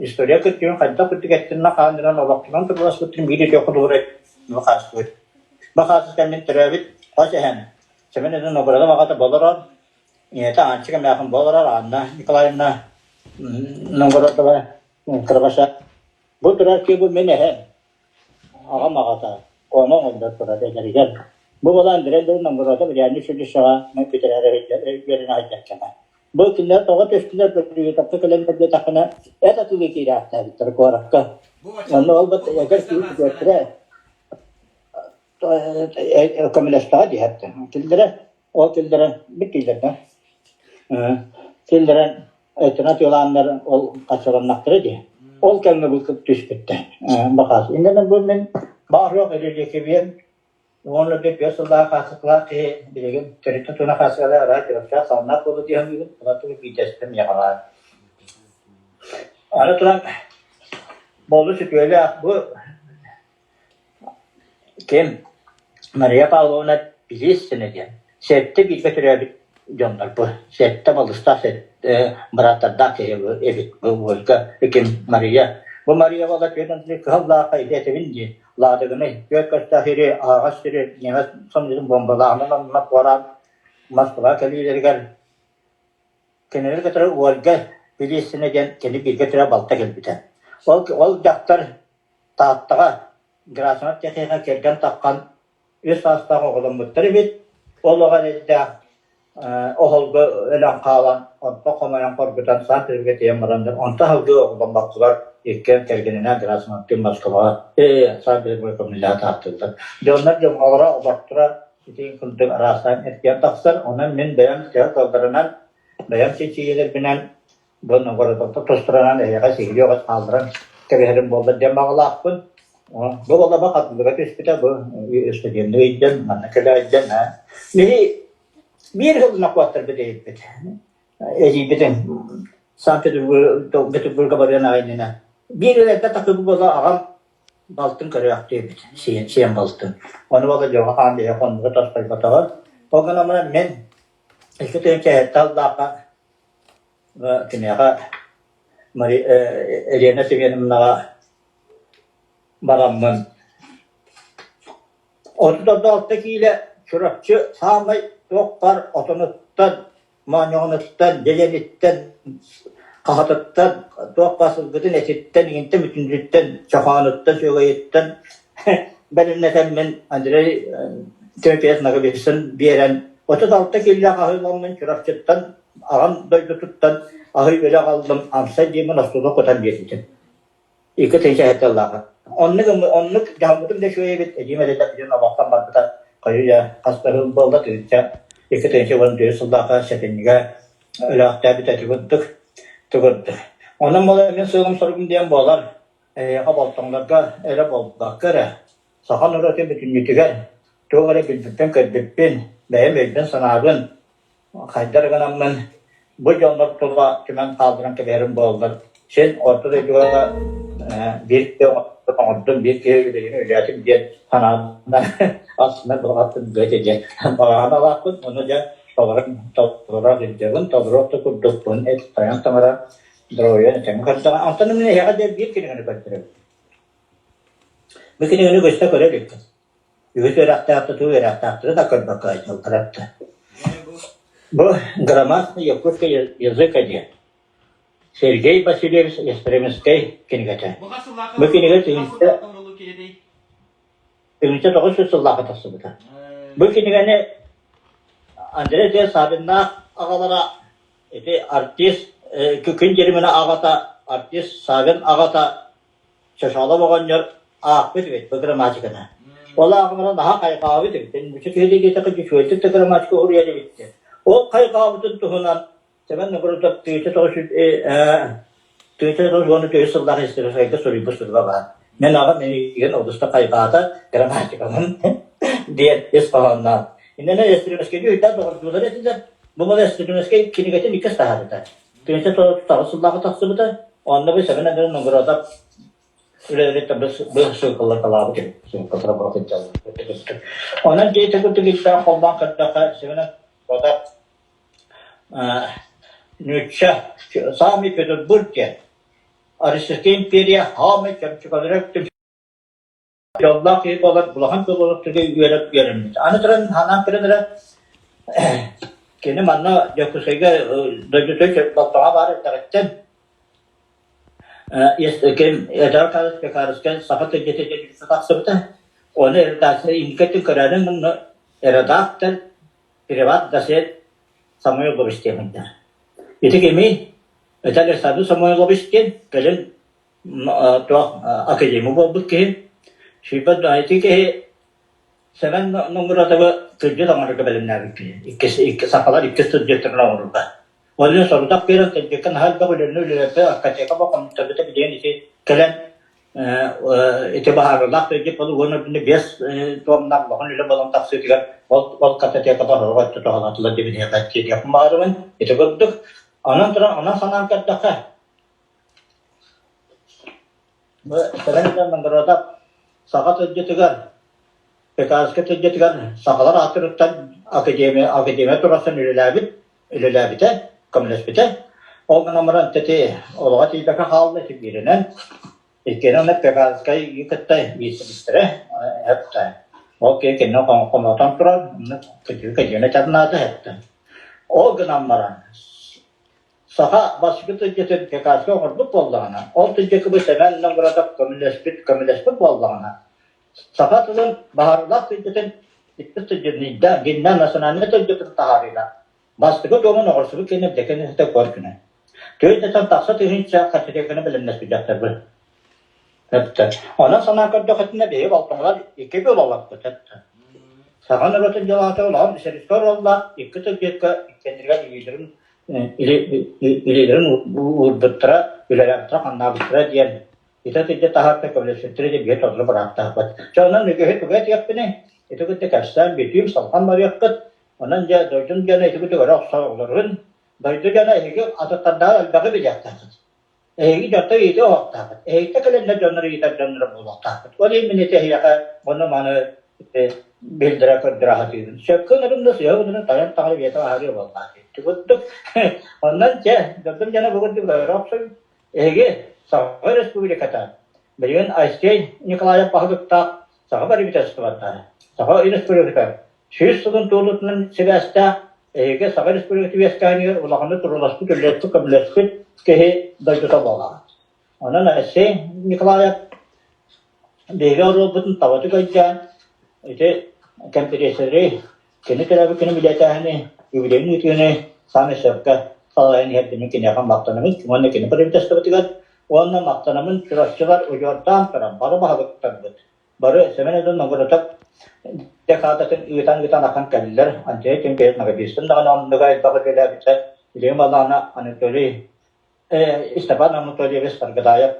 история кырдьыгын хайдах үрдүк эттинэн хаанынан олохтунан турууласпыттарын биир үтүө холобура бакаастыбыт. Бакаастык мин төрөөбүт хос эһэм Семен Иванович Новгородов аҕата болорор, ийэтэ Аанчык эмээхин болорор Анна Николаевна Новгородова Кырабаша. Бу турар киһи бу мин эһэм. Аҕам аҕата, ону оҥордор турар эдэригэр. Бу буолан Андрей Новгородов реальнай училищеҕа бүтэрээри үөрэнэ сылдьар кэмэ. Бу кинилэр тоҕо түстүлэр Бөрүөтапка кэлэн көрдөххүнэ эт атыылыы киирээхтээбиттэр куоракка. Онно ол эдэр киһи бүтүөхтэрэ көмөлөстөҕө диэхтэр. Киллэрэ ол киллэрэн бүттүүлэр да. Киллэрэн Өттүн атыылааннар ол хаччаланнахтара дии. Ол кэмҥэ бу түспүттэр бакаас. Иннинэ бу мин Баар-суох реликвиям уонна биэс сыллаах хаасыкалаах киһи билигин төрүттэн туна хаасыкалаах ыраах дьарыктаах салнаах буолуо дии саныыбын. Онон биирдэстэрэ миэхэ баар. Аны туран Боллу сүтүөлээх бу Ким Мария Павловна Пилисина диэн сэттэ бииргэ төрөөбүт дьоннор бу сэттэ балыстаах сэттэ бырааттардаах киһи эбит бу Ольга ким Мария. Бу Мария буола түөрт Андрей кыһаллаахха ити этэбин дии Ладоганы түөрт көстөөх сири аһаҕас сири немец самолетун бомбалааһынан онно туораан Москва кэлиилэригэр кинилэри кытары Ольга Пилисина диэн кини бииргэ төрөөбүт балта кэлбитэ. Ол, ол дьахтар Тааттаҕа Герасимов Тихиҥҥэ кэргэн таххан үс саастаах оҕоломмуттар эбит. Ол оҕо эрэйдээх оһолго өлөн хаалан, онтон хомойон хоргутан Санкт-Петербурга тиийэн бараннар, онтон салгыы оҕоломмокколор иккиэн кэргэнинээн Герасимовтыын Москваҕа, Санкт-Петербурга көмүллэһэ тааттыллар. Дьоннор дьылҕалара, олохторо ити курдук араастаан эргийэн тахсар. Онон мин бэйэм төһө кыалларынан, бэйэм чинчийиилэрбинэн Бу Новгородовтар тустарынан эһиэхэ сиһилии оҕус хаалларан кэбиһэрим буоллар диэн баҕалаахпын. Бу балаба хатылыга түспүтэ, бу студенныы ыйдан, манна кэлэ ыйдан. Биһи биир сылына куоттарбыт эбиппит. Эдьиийбитин Санкт-Петербурга барыан аҕай иннинэ. Биир эрдэ такыбы буола аҕам балтын көрөөхтүөбүт, сиэн, сиэн балтын. Ону буола дьоҕо хаан биһи хоннуга тоспойботоҕо. Ол гынан баран мин икки тыһыынча сэттэ сыллаахха Киниэхэ Елена Семеновнаҕа бараммын 36 киилэ Чурапчы саамай туох баар отонуттан, моонньоҕонуттан, дьэдьэниттэн, хаһатыттан, туох баар сылгытын этиттэн, иҥинтэн бүтүннүүттэн, чохоонуттан, сүөгэйиттэн бэлэмнэтэммин Андрей Тимофеевич Ноговицын биэрэн 36 киилэ аһыыламмын Чурапчыттан Аҕам дойдутуттан аһый өлө аҕаллым, амсай диэммин остуолга кутан биэрбитим. Икки тыһыынча сыллааҕы. Оннук оннук дьаһаммытым да үчүгэй эбит, эдьиийим эдэтэ бүтүн олохтон барбыта хайыы хас да сыл буолла, тыһыынча 2014 сыллаахха сэтинньигэ өлөөхтөөбүтэ курдук тугурдук. Онон буолар мин сыалым-соругум диэн буолар, эһиэхэ болтоҥнорго эрэ буолбакка эрэ, саха норуотун бүтүннүүтүгэр туох эрэ билбиппин-көрбүппүн, бэйэм өйбүн-санаабын Хайдах гынаммын бу дьоннор тула түмэн хаалларан кэбиһэрим буоллар, син орто дойдуга биир киһи оҥордум, биир киһи үлэлиин үлэлээтим диэн санаанан астына былаҕаттым быа диэн баҕаһын алааппын, ону дьэ толорон толорор илдьэбин, толоруох да курдукпун эт тойон таҥара здоровья этэҥҥэ көрдөҕө. Онтон мин эһиэхэ диэн биир кинигэни көрдөрөбүн. Бу кинигэни көстө көрө иликкин. Үгүс үөрэхтээх тутуу үөрэхтээхтэри да көрбөккө сылдьар Бу громадный якутский язык диэн Сергей Васильевич Ястремскэй кинигэтэ. Бу кинигэ 1900 сыллаахха тахсыбыта. Бу кинигэни Андрей Д. Савиннаах аҕалара ити артист Күн Дьириминэ аҕата артист Савин аҕата Чочоолоп оҕонньор аахпыт эбит бу грамматиканы. Ол ааҕымына наһаа хайҕаабыт эбит. Нуучча киһи диэтэххэ үчүгэйдик да грамматика уруйар эбит диэн. Ол хайҕаабытын туһунан Сэмэн Новгородов 1994 сыллаах историческайга суруйбут суруга баар. Мин аҕам эйигин олус да хайҕаата грамматикабын диэн ис хоһоонноох. Иннинэ Ястребскайга өйдөөх доҕордуулар этилэр. Бу мала Ястребскай кинигэтин иккис таһаарбыта. Тыһыынча тоҕус сыллааҕы тахсыбыта. Онно бу Сэмэн Андреевич Новгородов үлэлэриттэн бу ссылкалаталаабыт эбит. Ссылкалара буола сылдьаллар. Онон дьиэ курдук иттээх холбоон көрдөххө Сэмэн Новгородов нуучча саамай Петербург диэн Российская империя саамай чөмчөкөлөрө Дьоллоох киһи буолан улахан филологтарга үөрэх үөрэммит. Аны туран ханаан көрөн эрэ кини манна Дьокуускайга дойдутугар Болтоҥо баар эрдэҕиттэн ким Эдуард Карлович Пекарскай саха тылдьыта диэн тахсыбыта. Ону редакция инникитин көрөөрү мунна редактор приват газет Самойлович диэн Ити кими Виталий Александрович Самойлович диэн кэлин туох академия буолбут киһи. Сүүрбэт ити киһи Сэмэн Нонгуратовы тылдьыт оҥорорго бэлэмнээбит киһи. Иккис, икки, сахалар иккис тылдьыттарын оҥорорго. Ол сорудах биэрэн тылдьыкка наһаа элбэх үлэни үлэлэппит Аркадьяка бу компьютербыта билигин ити кэлэн. Ити баһаарылаах тыйдьыт ол уон үрдүнэ биэс туомнаах улахан үлэ буолан тахсыытыгар ол ол картотеката оһоҕо өттө туһалаатылар диэн биһиэхэ тиийиэхпин баҕарабын. Ити курдук. Онон туран онон санаан көрдөххө бу Сэмэн Иванович саха тылдьытыгар Пекарскай тылдьытыгар сахалар ааттарыттан академия академия турарсан үлэлээбит үлэлээбитэ, көмөлөспүтэ. Ол гынан баран ити олоҕо тиийбэккэ хаалла ити бииринэн. Иккиэнэ онно Пекарскай кытта иитсибиттэрэ эптэ. Ол киһи кинини хомотон турар, кыдьыы-кыдьыыны этэр наада эптэ. Ол гынан баран саха бастакы тылдьытын Пекарскай оҥорбут буоллаҕына, ол тылдьыкыбы Сэмэн Новгородов көмөлөспүт көмөлөспүт буоллаҕына, саха тылын баһаарылаах тылдьытын иккис тылдьытын гинна национальнай тылдьытын таһаарыыга бастакы туомун оҕорсубут кэннэ декан ыһыта көр күнэ. Төрүт тахса тыһыынча картотеканы бэлэмнэспит дьахтарбыт. Эптэ. Онон санаан көрдөхөтүнэ биһиги балтаҥалар икки буолалларбыт эптэ. Саха норуотун дьылаата улахан сэрискэ оруоллаах икки тылдьыкка иккиэннэригэр илиилэрин илиилэрин уурбуттара, үлэлээбиттэрэ-хамнаабыттара диэн ити тылдьы таһаарта көмөлөспүттэрэ диэн биһиги толору бырааптаахпыт. Дьэ онон үгүһү тугу этиэхпиний? Ити кытта кэпсээн бүтүүм, салҕан барыахпыт. Онон дьэ дойдум дьоно ити курдук өрө охсор олорун. Дойду дьоно эһиги атыттардааҕар элбэҕи билиэхтээххит. Эһиги дьонтон ыйытыы оһохтооххут. Эһигиттэ кэлэннэр дьоннор ыйытар дьонноро буолуохтааххыт. Ол иһин мин ити эһиэхэ ону-маны билдэрэ көрдөрө сатыыбын. Сөпкө ынырым да сыыһа ынырым тайан таҕары биэтэ аһарыа буоллаах. Ити курдук. Онон дьэ, дойдум дьоно бу курдук өрө охсуй. Эһиги Саха Республиката билигин Айсен Николаев баһылыктаах Саха правительствота, Саха Республиката 100 сылын туолуутунан сибээстээх эһиги Саха Республиката үөскээһинигэр улаханнык турууласпыт, үлэлэспит, көмөлөспүт киһи дойдута буолаҕыт. Онон Алексей Николаев биһиги оруолбутун табатык өйдөөн, ити кэмпириэсэри, кини төрөөбүт күнүн билиэтээһини, юбилейын ыытыыны саамай сөпкө салайан иһэрдимин киниэхэ махтанабын уонна кини правительствотыгар уонна махтанабын чурапчылар удьуордаан туран бары баһылыктарбыт Бары Сэмэн Эдун Новгородов декадатын ыытан-ыытан ахан кэллилэр. Андрей Тимофеевич Ноговицын даҕаны оннуга элбэх үлэлээбитэ. Илим Алана Анатолий э, Степан Анатольевич Саргыдаев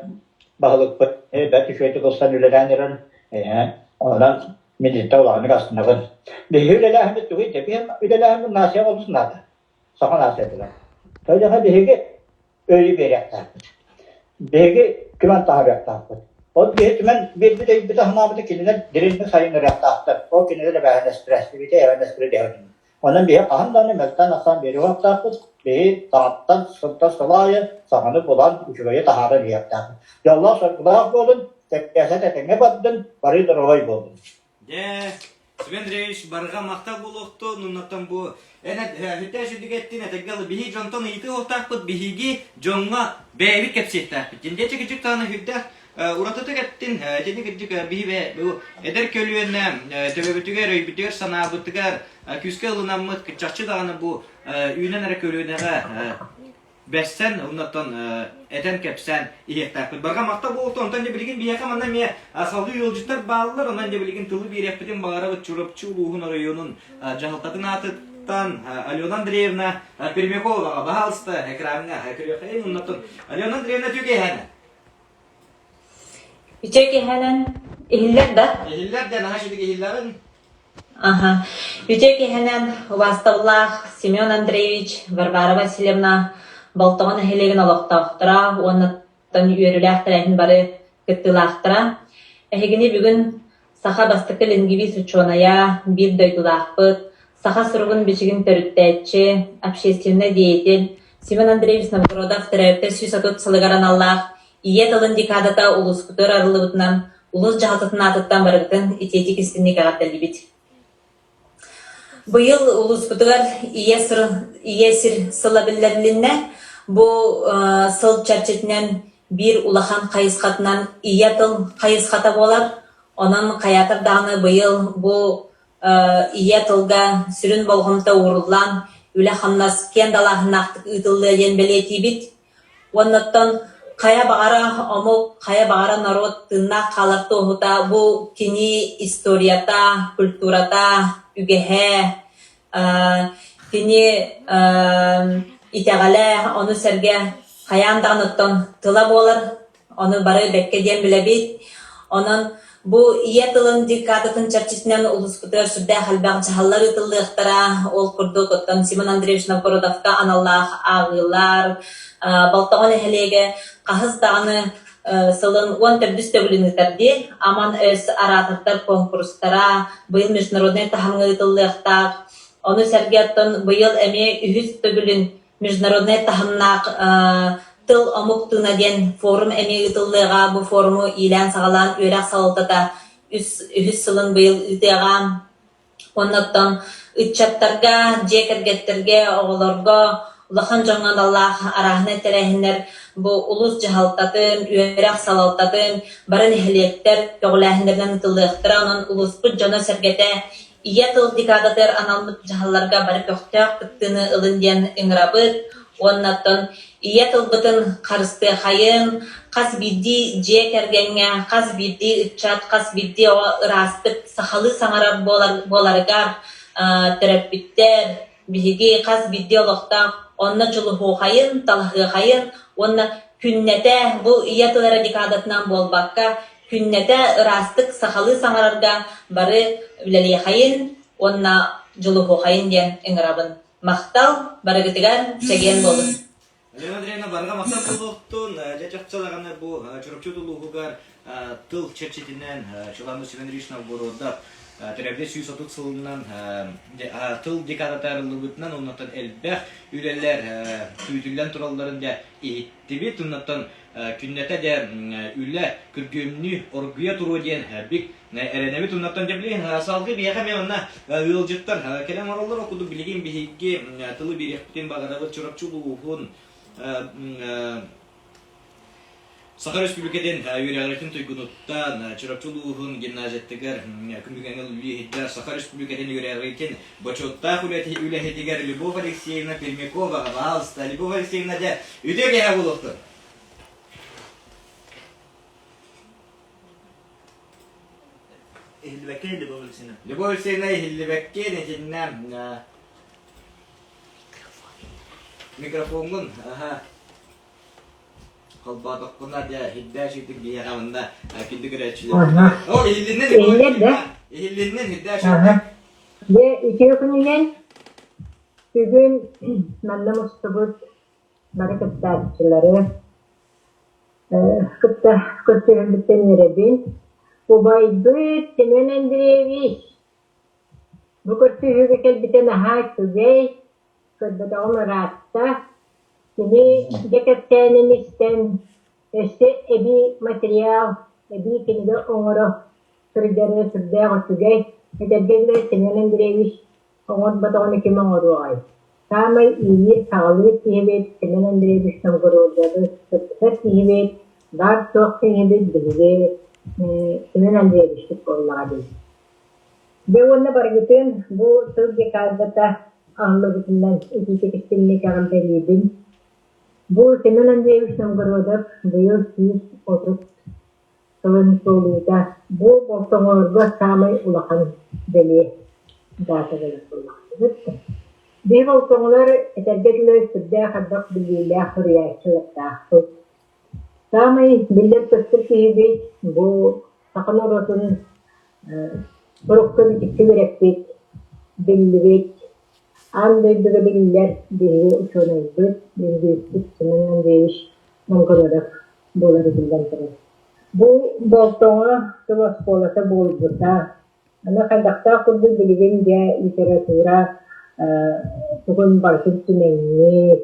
баһылыкпыт э, бэрт үчүгэйдик ылсан үлэлээн эрэр. Э, онон мин итинтэ улаханнык астынабын. Биһиги үлэлээһиммит тугуй? Биһиги үлэлээһиммит нация олус наада. Саха нациятыгар. Тоҕо биһиги өйү биэриэхтээхпит. Биһиги түмэн таһаарыахтаахпыт. Ол биһи түмэн биэрбит өйбүт аһымаабыты кинилэр дириҥник сайыннарыахтаахтар. Ол кинилэр эбээһинэстэрэ, эбээһинэстэрэ дэһэбин. Онон биһи хаһан даҕаны мөлтөөн ахсаан биэриэхтээхпит. Биһи саҥаттан сылтан сыл аайы саҥаны булан үчүгэйи таһааран иһиэхтээхпит. Дьоллоох-соргулаах буолун, кэпсээсэт этэҥҥэ бардын, бары доруобай буолун. Дьэ, Семен Андреевич, барҕа махтал буолуохтун, оннуттан бу эн сүрдээх сүрдүгэттин этэргэ дылы биһиги дьонтон ыйытыы уохтаахпыт, биһиги дьоҥҥо бэйэбит кэпсиэхтээхпит. Дьэ, кырдьык даҕаны сүрдээх уратытык эттин, итини кырдьык биһи бу эдэр көлүөнэ төбөбүтүгэр, өйбүтүгэр, санаабытыгар күүскэ ылынаммыт, чахчы даҕаны бу үүнэн эрэ көлүөнэҕэ бэссэн, оннуттан этэн-кэпсээн иһиэхтээхпит. Барҕа махтал буолуохтун. Онтон дьэ билигин биһиэхэ манна эмиэ салгыы ыалдьыттар бааллар. Онон дьэ билигин тылы биэриэхпитин баҕарабыт Чурапчы улууһун оройуонун дьаһалтатын аатыттан Алена Андреевна Пермяковаҕа баһаалыста экраҥҥа көрүөххэйин. Оннуттан Алена Андреевна үтүө Үтүө киэһэнэн иһиллэр да? Иһиллэр да, наһаа үчүгэй иһиллэҕин. Аха. Үтүө киэһэнэн убаастабыллаах Семен Андреевич, Варвара Васильевна Болтоҕо нэһилиэгин олохтоохторо уонна үөрүүлээх тэрээһин бары кыттыылаахтара. Эһигини бүгүн саха бастакы лингвист учуонайа, биир дойдулаахпыт, саха суругун-бичигин төрүттээччи, общественнай деятель Семен Андреевич Новгородов төрөөбүтэ 130 сылыгар аналлаах Ийэ тылын декадата улууспутугар арыллыбытынан улуус дьаһалтатын аатыттан барыбытын итиитик истиҥник эҕэрдэлиибит. Быйыл улууспутугар Ийэ, сыр, Ийэ сир сыла биллэрилиннэ. Бу сыл чэрчитинэн биир улахан хайысхатынан ийэ тыл хайысхата буолар. Онон хайаатар даҕаны быйыл бу ийэ тылга сүрүн болҕомто ууруллан, үлэ-хамнас киэҥ далааһыннаахтык ыытыллыа диэн бэлиэтиибит. Уоннаттан хайа баҕара омук, хайа баҕара норуот тыыннаах хаалар туоһута бу кини историята, культурата, үгэһэ, кини итэҕэлэ, ону сэргэ хайаан даҕаны оттон тыла буолар. Ону бары бэккэ диэн билэбит. Онон бу ийэ тылын декадатын чэрчитинэн улууспутугар сүрдээх элбэх дьаһаллар ыытыллыахтара. Ол курдук, оттон Симон Андреевич Новгородовка аналлаах ааҕыылар, Болтоҕо нэһилиэгэ хаһыс даҕаны сылын 14 төгүлүн ыытар дии. Аман өс оратордар куонкурустара быйыл международнай таһымҥа ыытыллыахтаах. Ону сэргэ оттон быйыл эмиэ үһүс төгүлүн международнай таһымнаах тыл омук тыына диэн форум эмиэ ыытыллыаҕа. Бу форуму иилээн-саҕалаан үөрэх салалтата үһүс сылын быйыл ыытыаҕа. Уонна оттон ыччаттарга, дьиэ кэргэттэргэ, оҕолорго, улахан дьоҥҥо аналлаах арааһынай тэрээһиннэр бу улуус дьаһалтатын, үөрэх салалтатын, бары нэһилиэктэр көҕүлээһиннэринэн ыытыллыахтара. Онон улууспут дьоно-сэргэтэ Ийэ тыл декадатыгар анаммыт дьаһалларга бары көхтөөх кыттыыны ылын диэн ыҥырабыт уонна оттон ийэ тылбытын харыстыахайын, хас биирдии дьиэ кэргэҥҥэ, хас биирдии ыччат, хас биирдии оҕо ыраастык сахалыы саҥарар буоларыгар төрөппүттэр, биһиги хас биирдии олохтоох онно дьулуһуохайын, талаһыахайын уонна күннэтэ бу ийэ тыл эрэ декадатынан буолбакка, күннэтэ ыраастык сахалыы саҥарарга бары үлэлиэхэйин уонна дьулуһуохайын диэн ыҥырабын. Махтал, барыгытыгар чэгиэн буолун! Елена Андреевна, барыга махтал буолуохтун. Дьэ чахчылаҕына бу Чурапчы улууһугар тыл чэрчитинэн Чулан Семен Ильич Новгородов төрөөбүтэ 130 сылынан тыл декадата арыллыбытынан оннуттан элбэх үлэлэр күүтүллэн туралларын дьэ иһиттибит. Оннуттан күннэтэ дьэ үлэ күргүөмнүү оргуйа туруо диэн бик эрэнэбит. Оннуттан дьэ билигин салгыы биһиэхэ эмиэ манна ыалдьыттар кэлэн олороллор. Ол курдук билигин биһиги тылы биэриэхпитин баҕарабыт Чурапчы улууһун Саха Республикатын үөрэҕиритин туйгунуттан Чурапчы улууһун гимназиятыгар күн бүгүҥҥэ үлэлии иһиттэр Саха Республикатын үөрэҕиритин бочуоттаах үлэһитигэр Любовь Алексеевна Пермяковаҕа баһаалыста. Любовь Алексеевна дьэ үтүө киэһэ буолуохтун! Иһиллибэккэ Любовь Алексеевна. Любовь Алексеевна иһиллибэккэ итиннэ микрофоҥҥун аха холбоотоххуна дьэ иһирдээ сүүтүк биһиэхэ манна күндү көрөөччүлэр. О, иһиллиннин Любовь Иһиллэр да? Алексеевна. Иһиллиннин иһирдээ сүүтүк. Дьэ, үтүө күнүнэн бүгүн манна мустубут бары кыттааччылары кытта көрсүһэрбиттэн үөрэбин. Убайбыт Семен Андреевич бу көрсүһүүгэ кэлбитэ наһаа үчүгэй, көрбөтөҕүм ыраатта. Кини дьэ кэпсээнин истэн, өссө эбии материал, эбии кинигэ оҥоро сылдьара сүрдээх үчүгэй. Этэргэ дылы Семен Андреевич оҥорботоҕуна ким оҥоруоҕай? Саамай иилиир-саҕалыыр киһибит Семен Андреевич Новгородовы сырдатар киһибит, баар-суох киһибит биһиги Семен Андреевичпыт буоллаҕа дии. Дьэ уонна барыгытын бу тыл декадата аһыллыбытынан итиитик истиҥник эҕэрдэлиибин. Бу Семен Андреевич Новгородов быйыл 130 сылын туолуута бу Болтоҥолорго саамай улахан бэлиэ даата буолар буоллахпыт. Биһи Болтоҥолор этэргэ дылы сүрдээх элбэх билиилээх суруйааччылардаахпыт. Саамай биллэр-көстөр киһибит бу саха норуотун сурукка-бичиккэ үөрэппит, биллибит, аан дойдуга биллэр биһиги учуонайбыт, лингвиспит Семен Андреевич Новгородов буолара биллэн турар. Бу Болтоҥо тыл оскуолата буолбута. Аны хайдахтаах курдук билигин дьэ литература тугун барытын түмэҥҥит,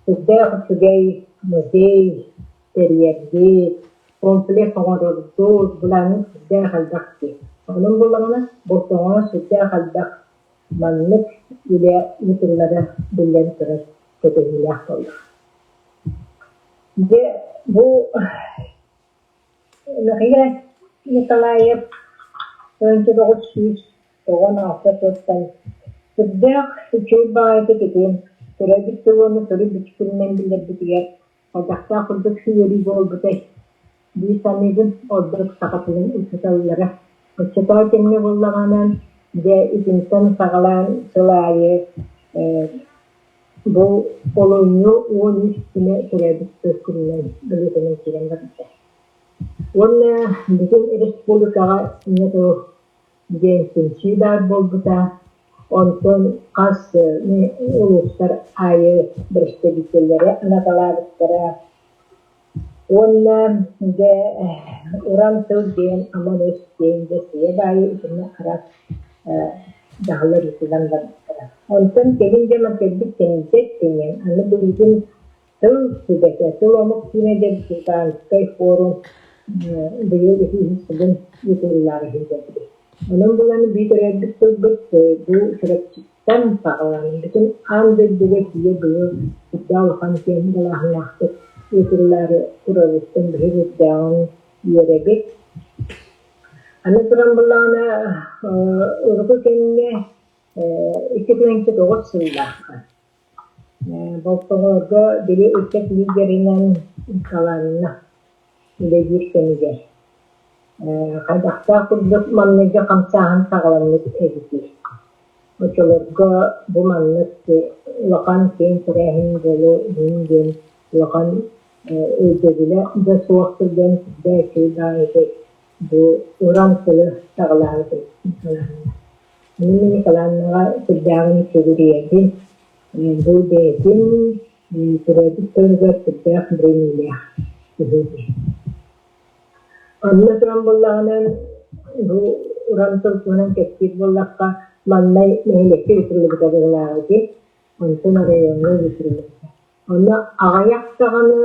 сүрдээх үчүгэй музей тэрийэргит, комплекс оҥороргут, былааҥҥыт сүрдээх элбэх дии. Онон буоллаҕына Болтоҥоҕо сүрдээх элбэх маннык үлэ ыытыллара биллэн турар кэтэһиилээх буоллаҕа. Дьэ бу Михаил Николаев 1996 сылтан сүрдээх үчүгэй баҕайытык ити төрөөбүт тыл уонна төрүт бичиккинэн биллэрбитигэр хайдахтаах курдук үөрүү буолбутай дии саныыбын, ордук саха тылын учууталлара. Оччотооҕу кэмҥэ буоллаҕына, дьэ итинтэн саҕалаан сыл аайы бу олунньу 13 күнэ төрөөбүт тыл күнүнэн бэлиэтэнэн киирэн барбыта. Уонна бүтүн республикаҕа ийэ тыл диэн түмсүү баар буолбута. Онтон хас улуустар аайы бэрэстэбиитэллэри анаталаабыттара. Уонна дьэ уран тыл диэн аман өс диэн дьэ сыыйа баайы итиннэ араас дьаһаллар ыытыллан барбыттара. Онтон кэлин дьэ кэлбит кэмитиэт диэн аны билигин Тыл сүбэтэ, тыл омук киинэ диэн Британскай форум быйыл үһүс сылын ыытыллаары сылдьабыт. Онон булан биир төрөөбүт тылбыт бу Чурапчыттан саҕалаан бүтүн аан дойдуга тиийэ быйыл сүрдээх улахан киэҥ далааһыннаахтык ыытыллаары турарыттан биһиги үрдээҕин үөрэбит. Аны туран буллаҕына урукку кэмҥэ 2009 сыллаахха Болтоҥолорго били ыччат лидеринэн Николаевна үлэлиир кэмигэр хайдахтаах курдук маҥнайгы хамсааһын саҕаламмыт эбитий? Оччолорго бу маннык улахан киэҥ тэрээһин буолуо иһин диэн улахан өйдөбүлэ да суох сылдьан сүрдээх үчүгэй баҕайытык бу уран тылы саҕалаабыт эбит Николаевна. Мин Николаевнаҕа сүрдээҕин сүгүрүйэбин. Бу бэйэтин төрөөбүт тылыгар сүрдээх бэриниилээх киһи диэн. Онно туран буоллаҕына, бу уран тыл туһунан кэпсиир буоллахха, маҥнай нэһилиэккэ ыытыллыбыта быһыылааҕа дии, онтон оройуоҥҥа ыытыллыбыта. Онно аҕыйах даҕаны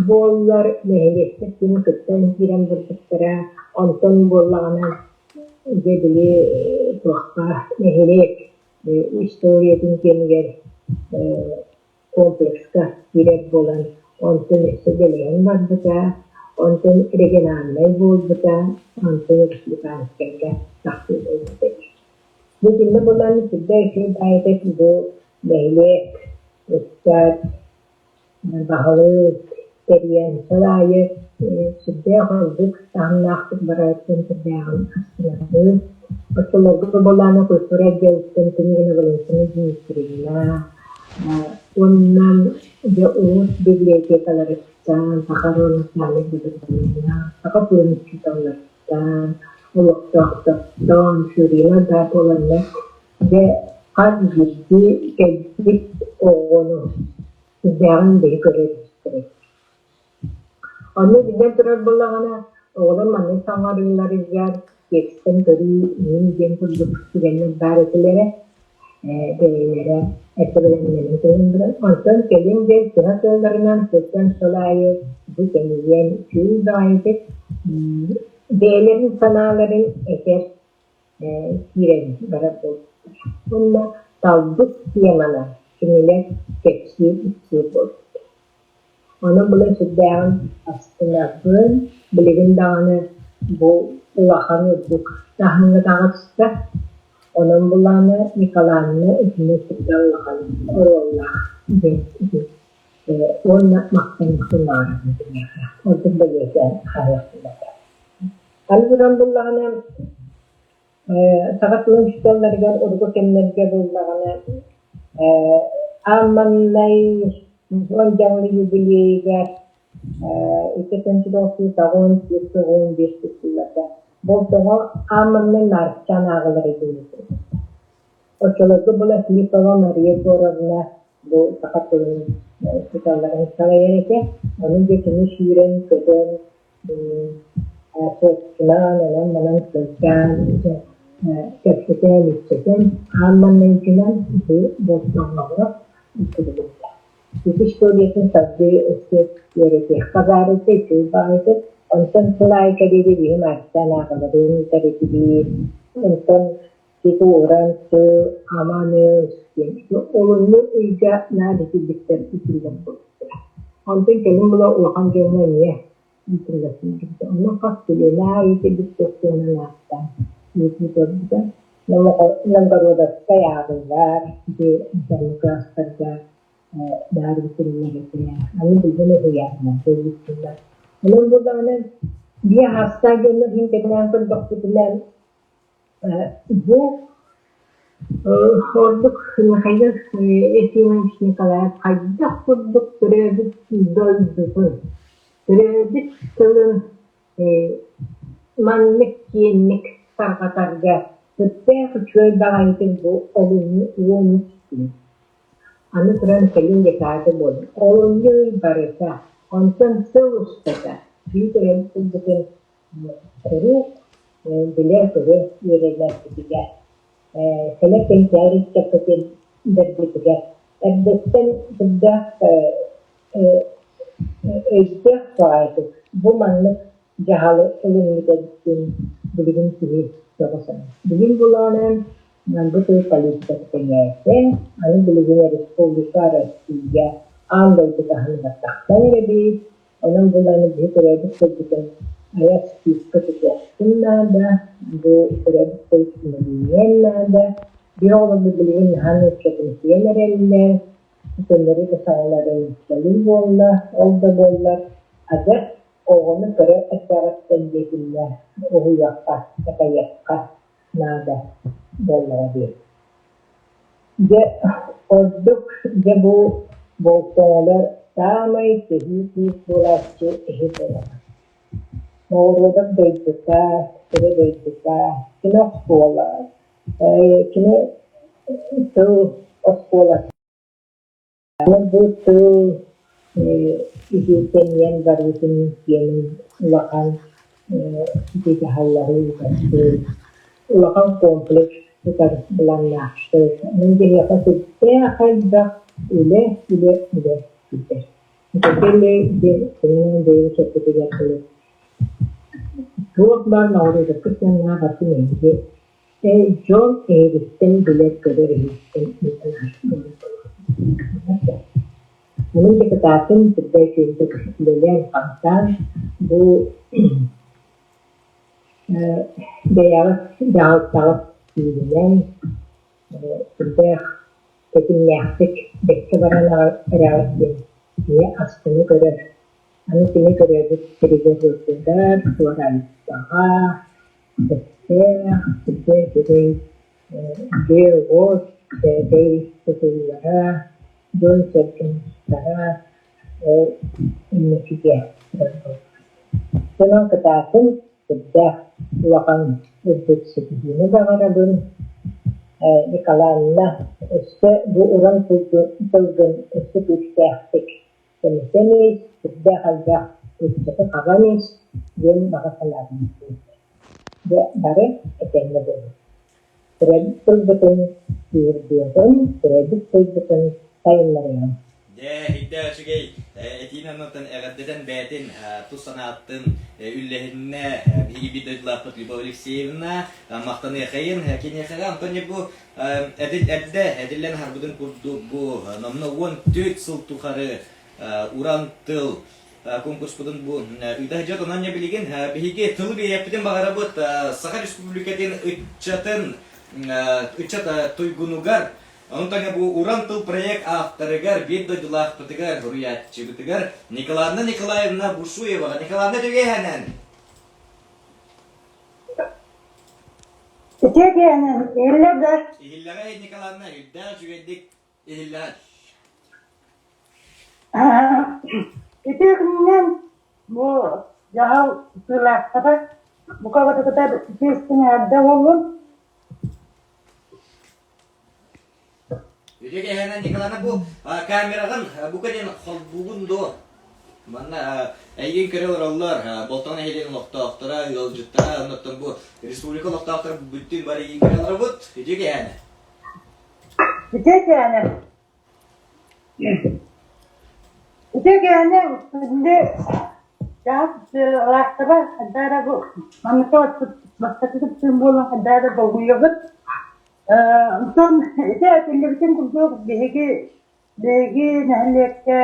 буоллар нэһилиэктэр син кыттан киирэн барбыттара, онтон буоллаҕына дьэ били туохха нэһилиэк историятын кэмигэр комплекска киирэр буолан онтон өссө дэлэйэн барбыта, онтон региональнай буолбута, онтон республиканскайга тахсыы буолбута. Бу итиннэ буолан сүрдээх үчүгэй баайыта бу нэһилиэк, ыччат, баһылык тэрийэн сыл аайы сүрдээх ордук таһымнаахтык барарыттан сүрдээҕин астынабын. Оччолорго буоллаҕына культура отделыттан Книгина Валентина Дмитриевна уонна дьэ улуус библиотекаларыттан Саха национальнай библиотекаларынан, саха тылын учууталларыттан, олохтоохтортон жюрилар да буоланнар дьэ хас биирдии кэлбит оҕону сүрдээҕин биһи көрөр истэбит. Онно биллэн турар буоллаҕына, оҕолор маннык саҥарыыларыгар текстэн көрүү иҥин диэн курдук түгэннэр баар этилэрэ. Бэйэлэрэ эрдэ бэлэмнэнэн кэлэн баран, онтон кэлин дьэ төһө кыалларынан сылтан сыл аайы бу тэнийэн үчүгэй баҕайытык бэйэлэрин санааларын этэр киирэн барар буолбуттар. Уонна талбыт теманы кинилэр кэпсиир-ипсиир буолбуттар. Онон былыр сүрдээҕин астынабын, билигин даҕаны бу улахан үрдүк таһымҥа таҕыста. Онон былаана Николаевна итини сүрдээх улахан оруоллаах диэн уонна махтаныахпын баҕарабын киниэхэ. Ордук бэлиэтээн хаалыахпын баҕарабын. Аны туран буллаҕына Саха тылын учууталларыгар урукку кэмнэргэ буоллаҕына аан маҥнай Дьон дьаҥы юбилейыгар икки тыһыынча тоҕус сүүс 95 сылларга болтоҕо аан маҥнай Маарыкчаан ааҕылар этилэр. Оччолорго була Филиппова Мария Егоровна бу саха тылын учууталларын салайар этэ. Ону дьэ кини сүүрэн-көтөн Суоттулаан, онон-манан сылдьан, кэпсэтэн, ипсэтэн, аан маҥнайгынан бу болтоҥноҕо ыытыллыбыта. Ити историятын салгыы өссө үөрэтиэххэ баар этэ, үчүгэй баҕайытык. Онтон сыл аайы кэриэтэ биһи Маастаан ааҕаларын ыытар этибит. Онтон ити уран тыл, аман өс диэн олунньу ыйга наар итилликтэр итиллэр буолбуттара. Онтон кэлин була улахан дьоҥҥо эмиэ Онно хас көлүөнэ аайы кэлбит ааттаан ыытыы көрбүтэ. Новгородовскай ааҕыылар, ити кылаастарга баар ыытыллар этэ. Аны билигин уһуйааннарга ыытыллар. Онон буоллаҕына биир аһаастаах дьоннор иһин кэтээн көрдөхпүтүнэ бу ордук Михаил Ефимович Николаев хайдах курдук төрөөбүт дойдутун, төрөөбүт тылын. Маннык киэҥник тарҕатарга сүрдээх үчүгэй баҕайытык бу олунньу 13 күн. Аны туран кэлин декада буолла. Олунньу ый барыта, онтон сыл устата биир төрөөбүт тылбытын куруук билэ-көрө үөрэнэрбитигэр, кэлэр кэнчээри ыччаппытын дэрбитигэр эрдэттэн сүрдээх өйдөөх баҕайытык бу маннык дьаһалы ылыммыт эбиккин билигин киһи сөҕө саныыр. Билигин булаанан бу тыл политиката кэҥээтэ, аны билигин республика, Россия аан дойду таһымыгар тахсан эрэбит, онон булааны биһи төрөөбүт тылбытын айар күүскэ тутуохпутун наада, бу төрөөбүт тыл түмэлиниэн наада. Биһи оҕолорбут билигин наһаа нууччатымсыйан эрэллэр, көннөрү да саҥаларын кэлин буолла, ол да буоллар адьас оҕону кыра эрдэҕиттэн диэтиннэ уһуйуохха, такайыахха наада буоллаҕа дии. Дьэ, ордук дьэ бу болтоҥолор саамай төһүү күүс буолааччы эһи буолаҕыт. Ноҕуруодап дойдута, сирэ дойдута, кини оскуола, кини тыл оскуолата Бу тыл итиитэнийэн барыытын киэнин улахан дьаһаллары ыытарбыт, улахан комплекс тутар былааннаахпыт. Мин биһиэхэ сүрдээх элбэх үлэ, үлэ, үлэ күүтэр. Ити бэйэбит эппитигэр дылы туох баар ноҕоруодаппыт диэн барытын эһиги Дьон эһигиттэн билэр-көрөр иһиттэн Онон депутатын сүрдээх үчүгэйдик үлэлээн-хамсаан бу бэйэҕит дьаһалтаҕыт күүһүнэн сүрдээх тэтимнээхтик бэккэ баран эрэҕит диэн киһи астына көрөр. Аны кини көрөөбүт сиригэр-уотугар, туораайдаҕа, Бэстээх, үчүгэй дьиэ-уот, бэйэтэй тутуулара, дьон-сэргэ мустара ол инникигэ турар Онон кытаатын сүрдээх улахан үрдүк ситиһиини баҕарабын. Николаевна өссө бу уран тылгын өссө күүстээхтик тэнитэн ис, сүрдээх элбэх ыччаты хабан ис диэн баҕа санаабын тиэрдэр. Дьэ, бары этэҥҥэ буолуҥ. Төрөөбүт тылбытын күүһүрдүөҕүҥ, төрөөбүт тылбытын сайыннарыаҕыҥ. Дьэ, иһирдэ үчүгэй этиини оннуттан эҕэрдэтэн бэйэтин тус санаатын үллэһиннэ биһиги биир дойдулаахпыт Любовь Алексеевна махтаныахайын киниэхэҕэ Антон бу эрдэ эдиллэн аһарбытын курдук бу номно 14 сыл тухары уран тыл конкурспутун бу ыыта сылдьар. Онон билигин биһиги тылы биэриэхпитин баҕарабыт Саха Республикатын ыччатын ыччат туйгунугар Ону тэҥэ бу Уран тыл проект авторыгар, биир дойдулаахпытыгар, суруйааччыбытыгар Николаевна Николаевна Бушуеваҕа. Николаевна Түгэһэнэн! Үтүө иһиллэ да? Иһиллэҕэ Николаевна, үрдээх үчүгэйдик иһиллэҕин. Үтүө күнүнэн бу дьаһал сыылаахтара бука барытыгар үтүө эрдэ буоллун. Үтүө киэһэнэн Николаевна бу камераҕын бука диэн холбуугун дуо? Манна эйигин көрө олороллор, Болтоҥо нэһилиэгин олохтоохторо, ыалдьыттара, оннуттан бу республика олохтоохторо бүттүүн бары эйигин көрө олоробут. Үтүө киэһэнэ. Үтүө киэһэнэ. Үтүө киэһэнэ күндү дьаһал хайдах эрэ бу манныка бастакы кыттыым буолан хайдах эрэ долгуйабыт. Онтон ити этиллибитин курдук биһиги биһиги нэһилиэккэ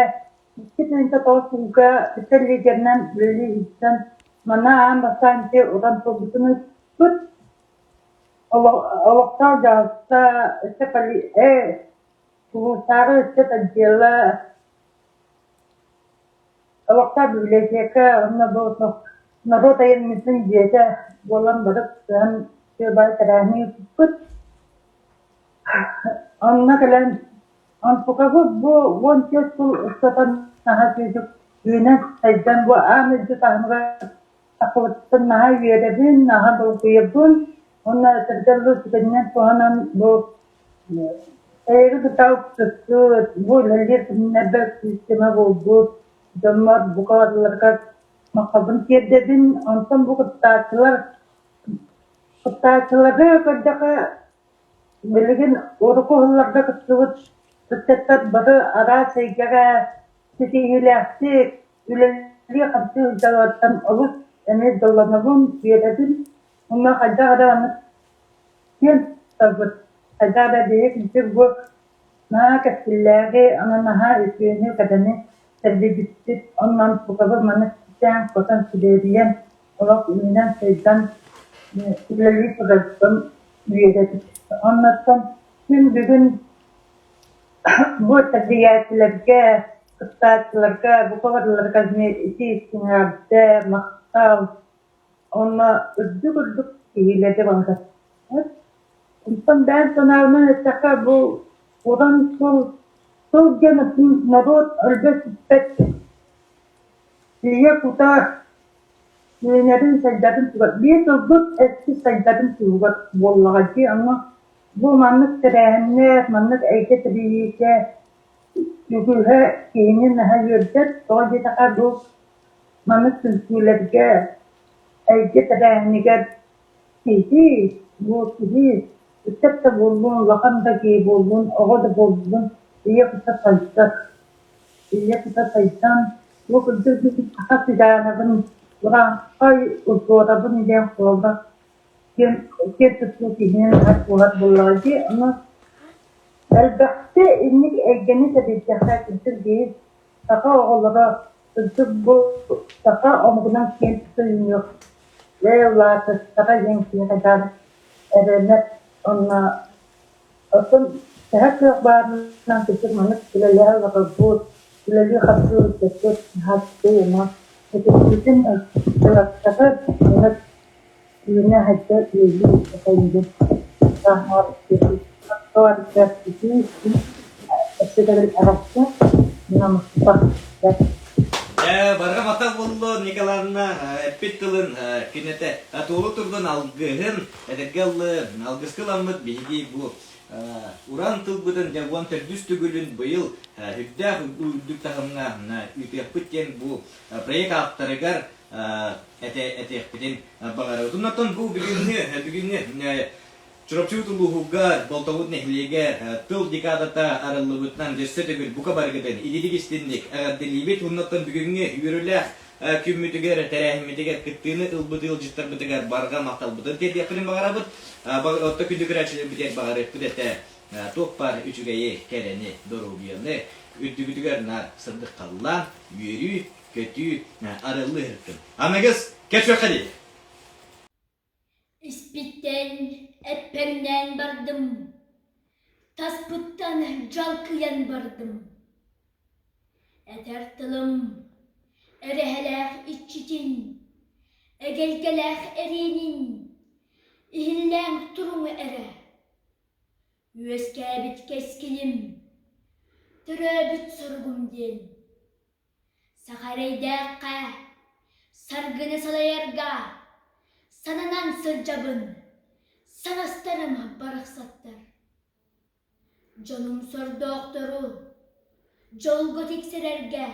2 9 сылга ыччат лидеринэн үлэлии сылдьан манна аан бастаан ити уран тылбытын ыыппыт. Олохтоох дьаһалта ыччат улуустааҕы ыччат отдела Олохтоох библиотека уонна бу норуот айымньытын дьиэтэ буолан бары кыттыһан бары тэрээһини ыыппыппыт. Онно кэлэн онтукабыт бу 14 сыл устата наһаа күүһүнэн сайдан бу аан дойду таһымыгар Тахсыбыттан наһаа үөрэбин, наһаа долгуйабын уонна этэргэ дылы түгэнинэн туһанан бу эйиги кытта алтыспыт, бу үлэлиир күннэрбэр күүс-көмө буолбут дьоммор бука барыларыгар махталбын тиэрдэбин. Онтон бу кыттааччылар кыттааччылары көрдөххө билигин урукку сылларга кыттыбыт ыччаттар бары араас эйгэҕэ ситиһиилээхтик үлэлии-хамсыы сылдьалларыттан олус эмиэ дьоллонобун, үөрэбин. Уонна хайдах эрэ маннык киэн туттарбыт, хайдах эрэ биһиги бу наһаа кэскиллээҕи, онон наһаа үтүөнү-кэрэни тэрийбиппит. Онон тутабыт маннык кэпсээн, сибиэбийэн, олох үүнэн-сайдан үлэлии сылдьарбыттан үөрэбит. Оннуттан күн бүгүн Бу тэрийээччилэргэ, кыттааччыларга бука барыларыгар эмиэ итии-истиҥ эҕэрдэ, махтал уонна үрдүк-үрдүк киһилэргэ баҕарабын. Онтон бэйэм санаабынан эттэххэ, бу уран тыл тыл диэн норуот өлбөт-сүппэт ийэ кута үүнэрин-сайдарын туһугар, биир тылбыт эстии сайдарын туһугар буоллаҕа дии, онно Бу маннык тэрээһиннэр, маннык эйгэ тэрийиитэ үгүһэ киһини наһаа үөрдэр. Тоҕо диэтэххэ, бу маннык түмсүүлэргэ, эйгэ тэрээһинигэр киһи, бу киһи ыччат да буоллун, улахан да киһи буоллун, оҕо да буоллун ийэ кута сайдар. Ийэ кута сайдан, бу кырдьык саха сыдьаанабын, урааҥхай устуорабын диэн холобура Киэн киэн туттуу киһинэн буолар буоллаҕа дии, ону элбэхтэ инник эйгэни тэрийдэххэ кырдьык биир саха оҕолоро кырдьык бу саха омугунан киэн тутта үүнүөх ээ улаатыахтара диэн киһиэхэ дьаабы эрэнэр уонна оттон төһө кыах баарынан кырдьык маннык үлэлэһэ олорорбут, үлэлии-хамсыы ыччаппыт наһаа үчүгэй уонна этитиитин ылаттарар маннык Үүнэ сылдьа үөлүү этэҥҥин Барҕа махтал буоллун Николаевна эппит тылын күнэтэ туолу турдун алгыһын эдэргэ ыллы алгыска ыламмыт биһиги бу уран тылбытын дьэ уон төрдүс төгүлүн быйыл үрдээх үрдүк таһымҥа ыытыахпыт диэн бу проект ааптарыгар этиэхпитин баҕарабыт. Оннуттан бу бүгүҥҥү бүгүҥҥү Чурапчыбыт улууһугар Болтоҕут нэһилиэгэр тыл декадата арыллыбытынан өссө төгүл бука барыгытын идилик истинник эҕэрдэлиибит. Оннуттан бүгүҥҥү үөрүүлээх күммүтүгэр, тэрээһиммитигэр кыттыыны ылбыт ыалдьыттарбытыгар барҕа махталбытын тиэрдиэхпитин баҕарабыт. Отто күндү көрөөччүлэрбитигэр баҕарыахпыт этэ туох баар үчүгэйи, кэрэни, доруобуйаны үрдүгүтүгэр наар сырдык халлаан, үөрүү, көтүү, арыллыы ыһыктын. Аныгыс кэпсиэххэ дии. Испиттэн эппэҥнээн бардым, таспыттан дьалкыйан бардым. Этэр тылым эрэһэлээх иччитин, эгэлгэлээх эриэнин иһиллээн туруҥ эрэ. Үөскээбит кэскилим, төрөөбүт соругум диэн Саха эрэйдээххэ, саргыны салайарга сананан сылдьабын, саҥастарым барахсаттар. Дьонум сордоохтору дьолго тиксэрэргэ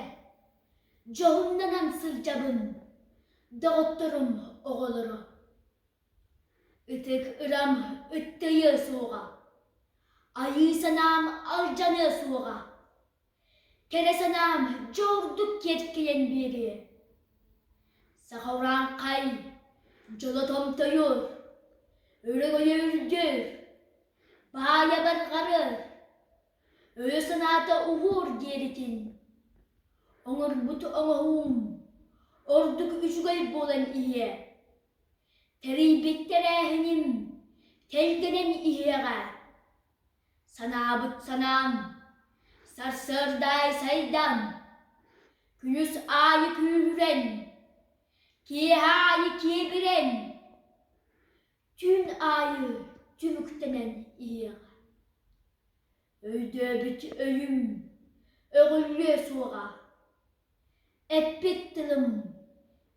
дьоһуннанан сылдьабын, доҕотторум оҕолоро. Ытык ырам ыттыйыа суоҕа, айыы санаам алдьаныа суоҕа. Кэрэ санаам дьэ ордук киэркэйэн биэриэ. Саха урааҥхай дьоло томтойуор, өрөгөйө үрдүөр, баайа барҕарыар, өйө-санаата уһуур диэритин оҥорбут оҥоһуум ордук үчүгэй буолан иһиэ. Тэрийбит тэрээһиним тэлгэнэн иһиэҕэ. Санаабыт санаам, сарсыардаай сайдан, күнүс аайы күүһүрэн, киэһэ аайы киэбирэн, түүн аайы түмүктэнэн иһиэҕэ. Өйдөөбүт өйүм өҕүллүө суоҕа, эппит тылым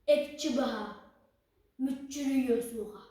экчи баһа. Мүччүрүйүө суоҕа.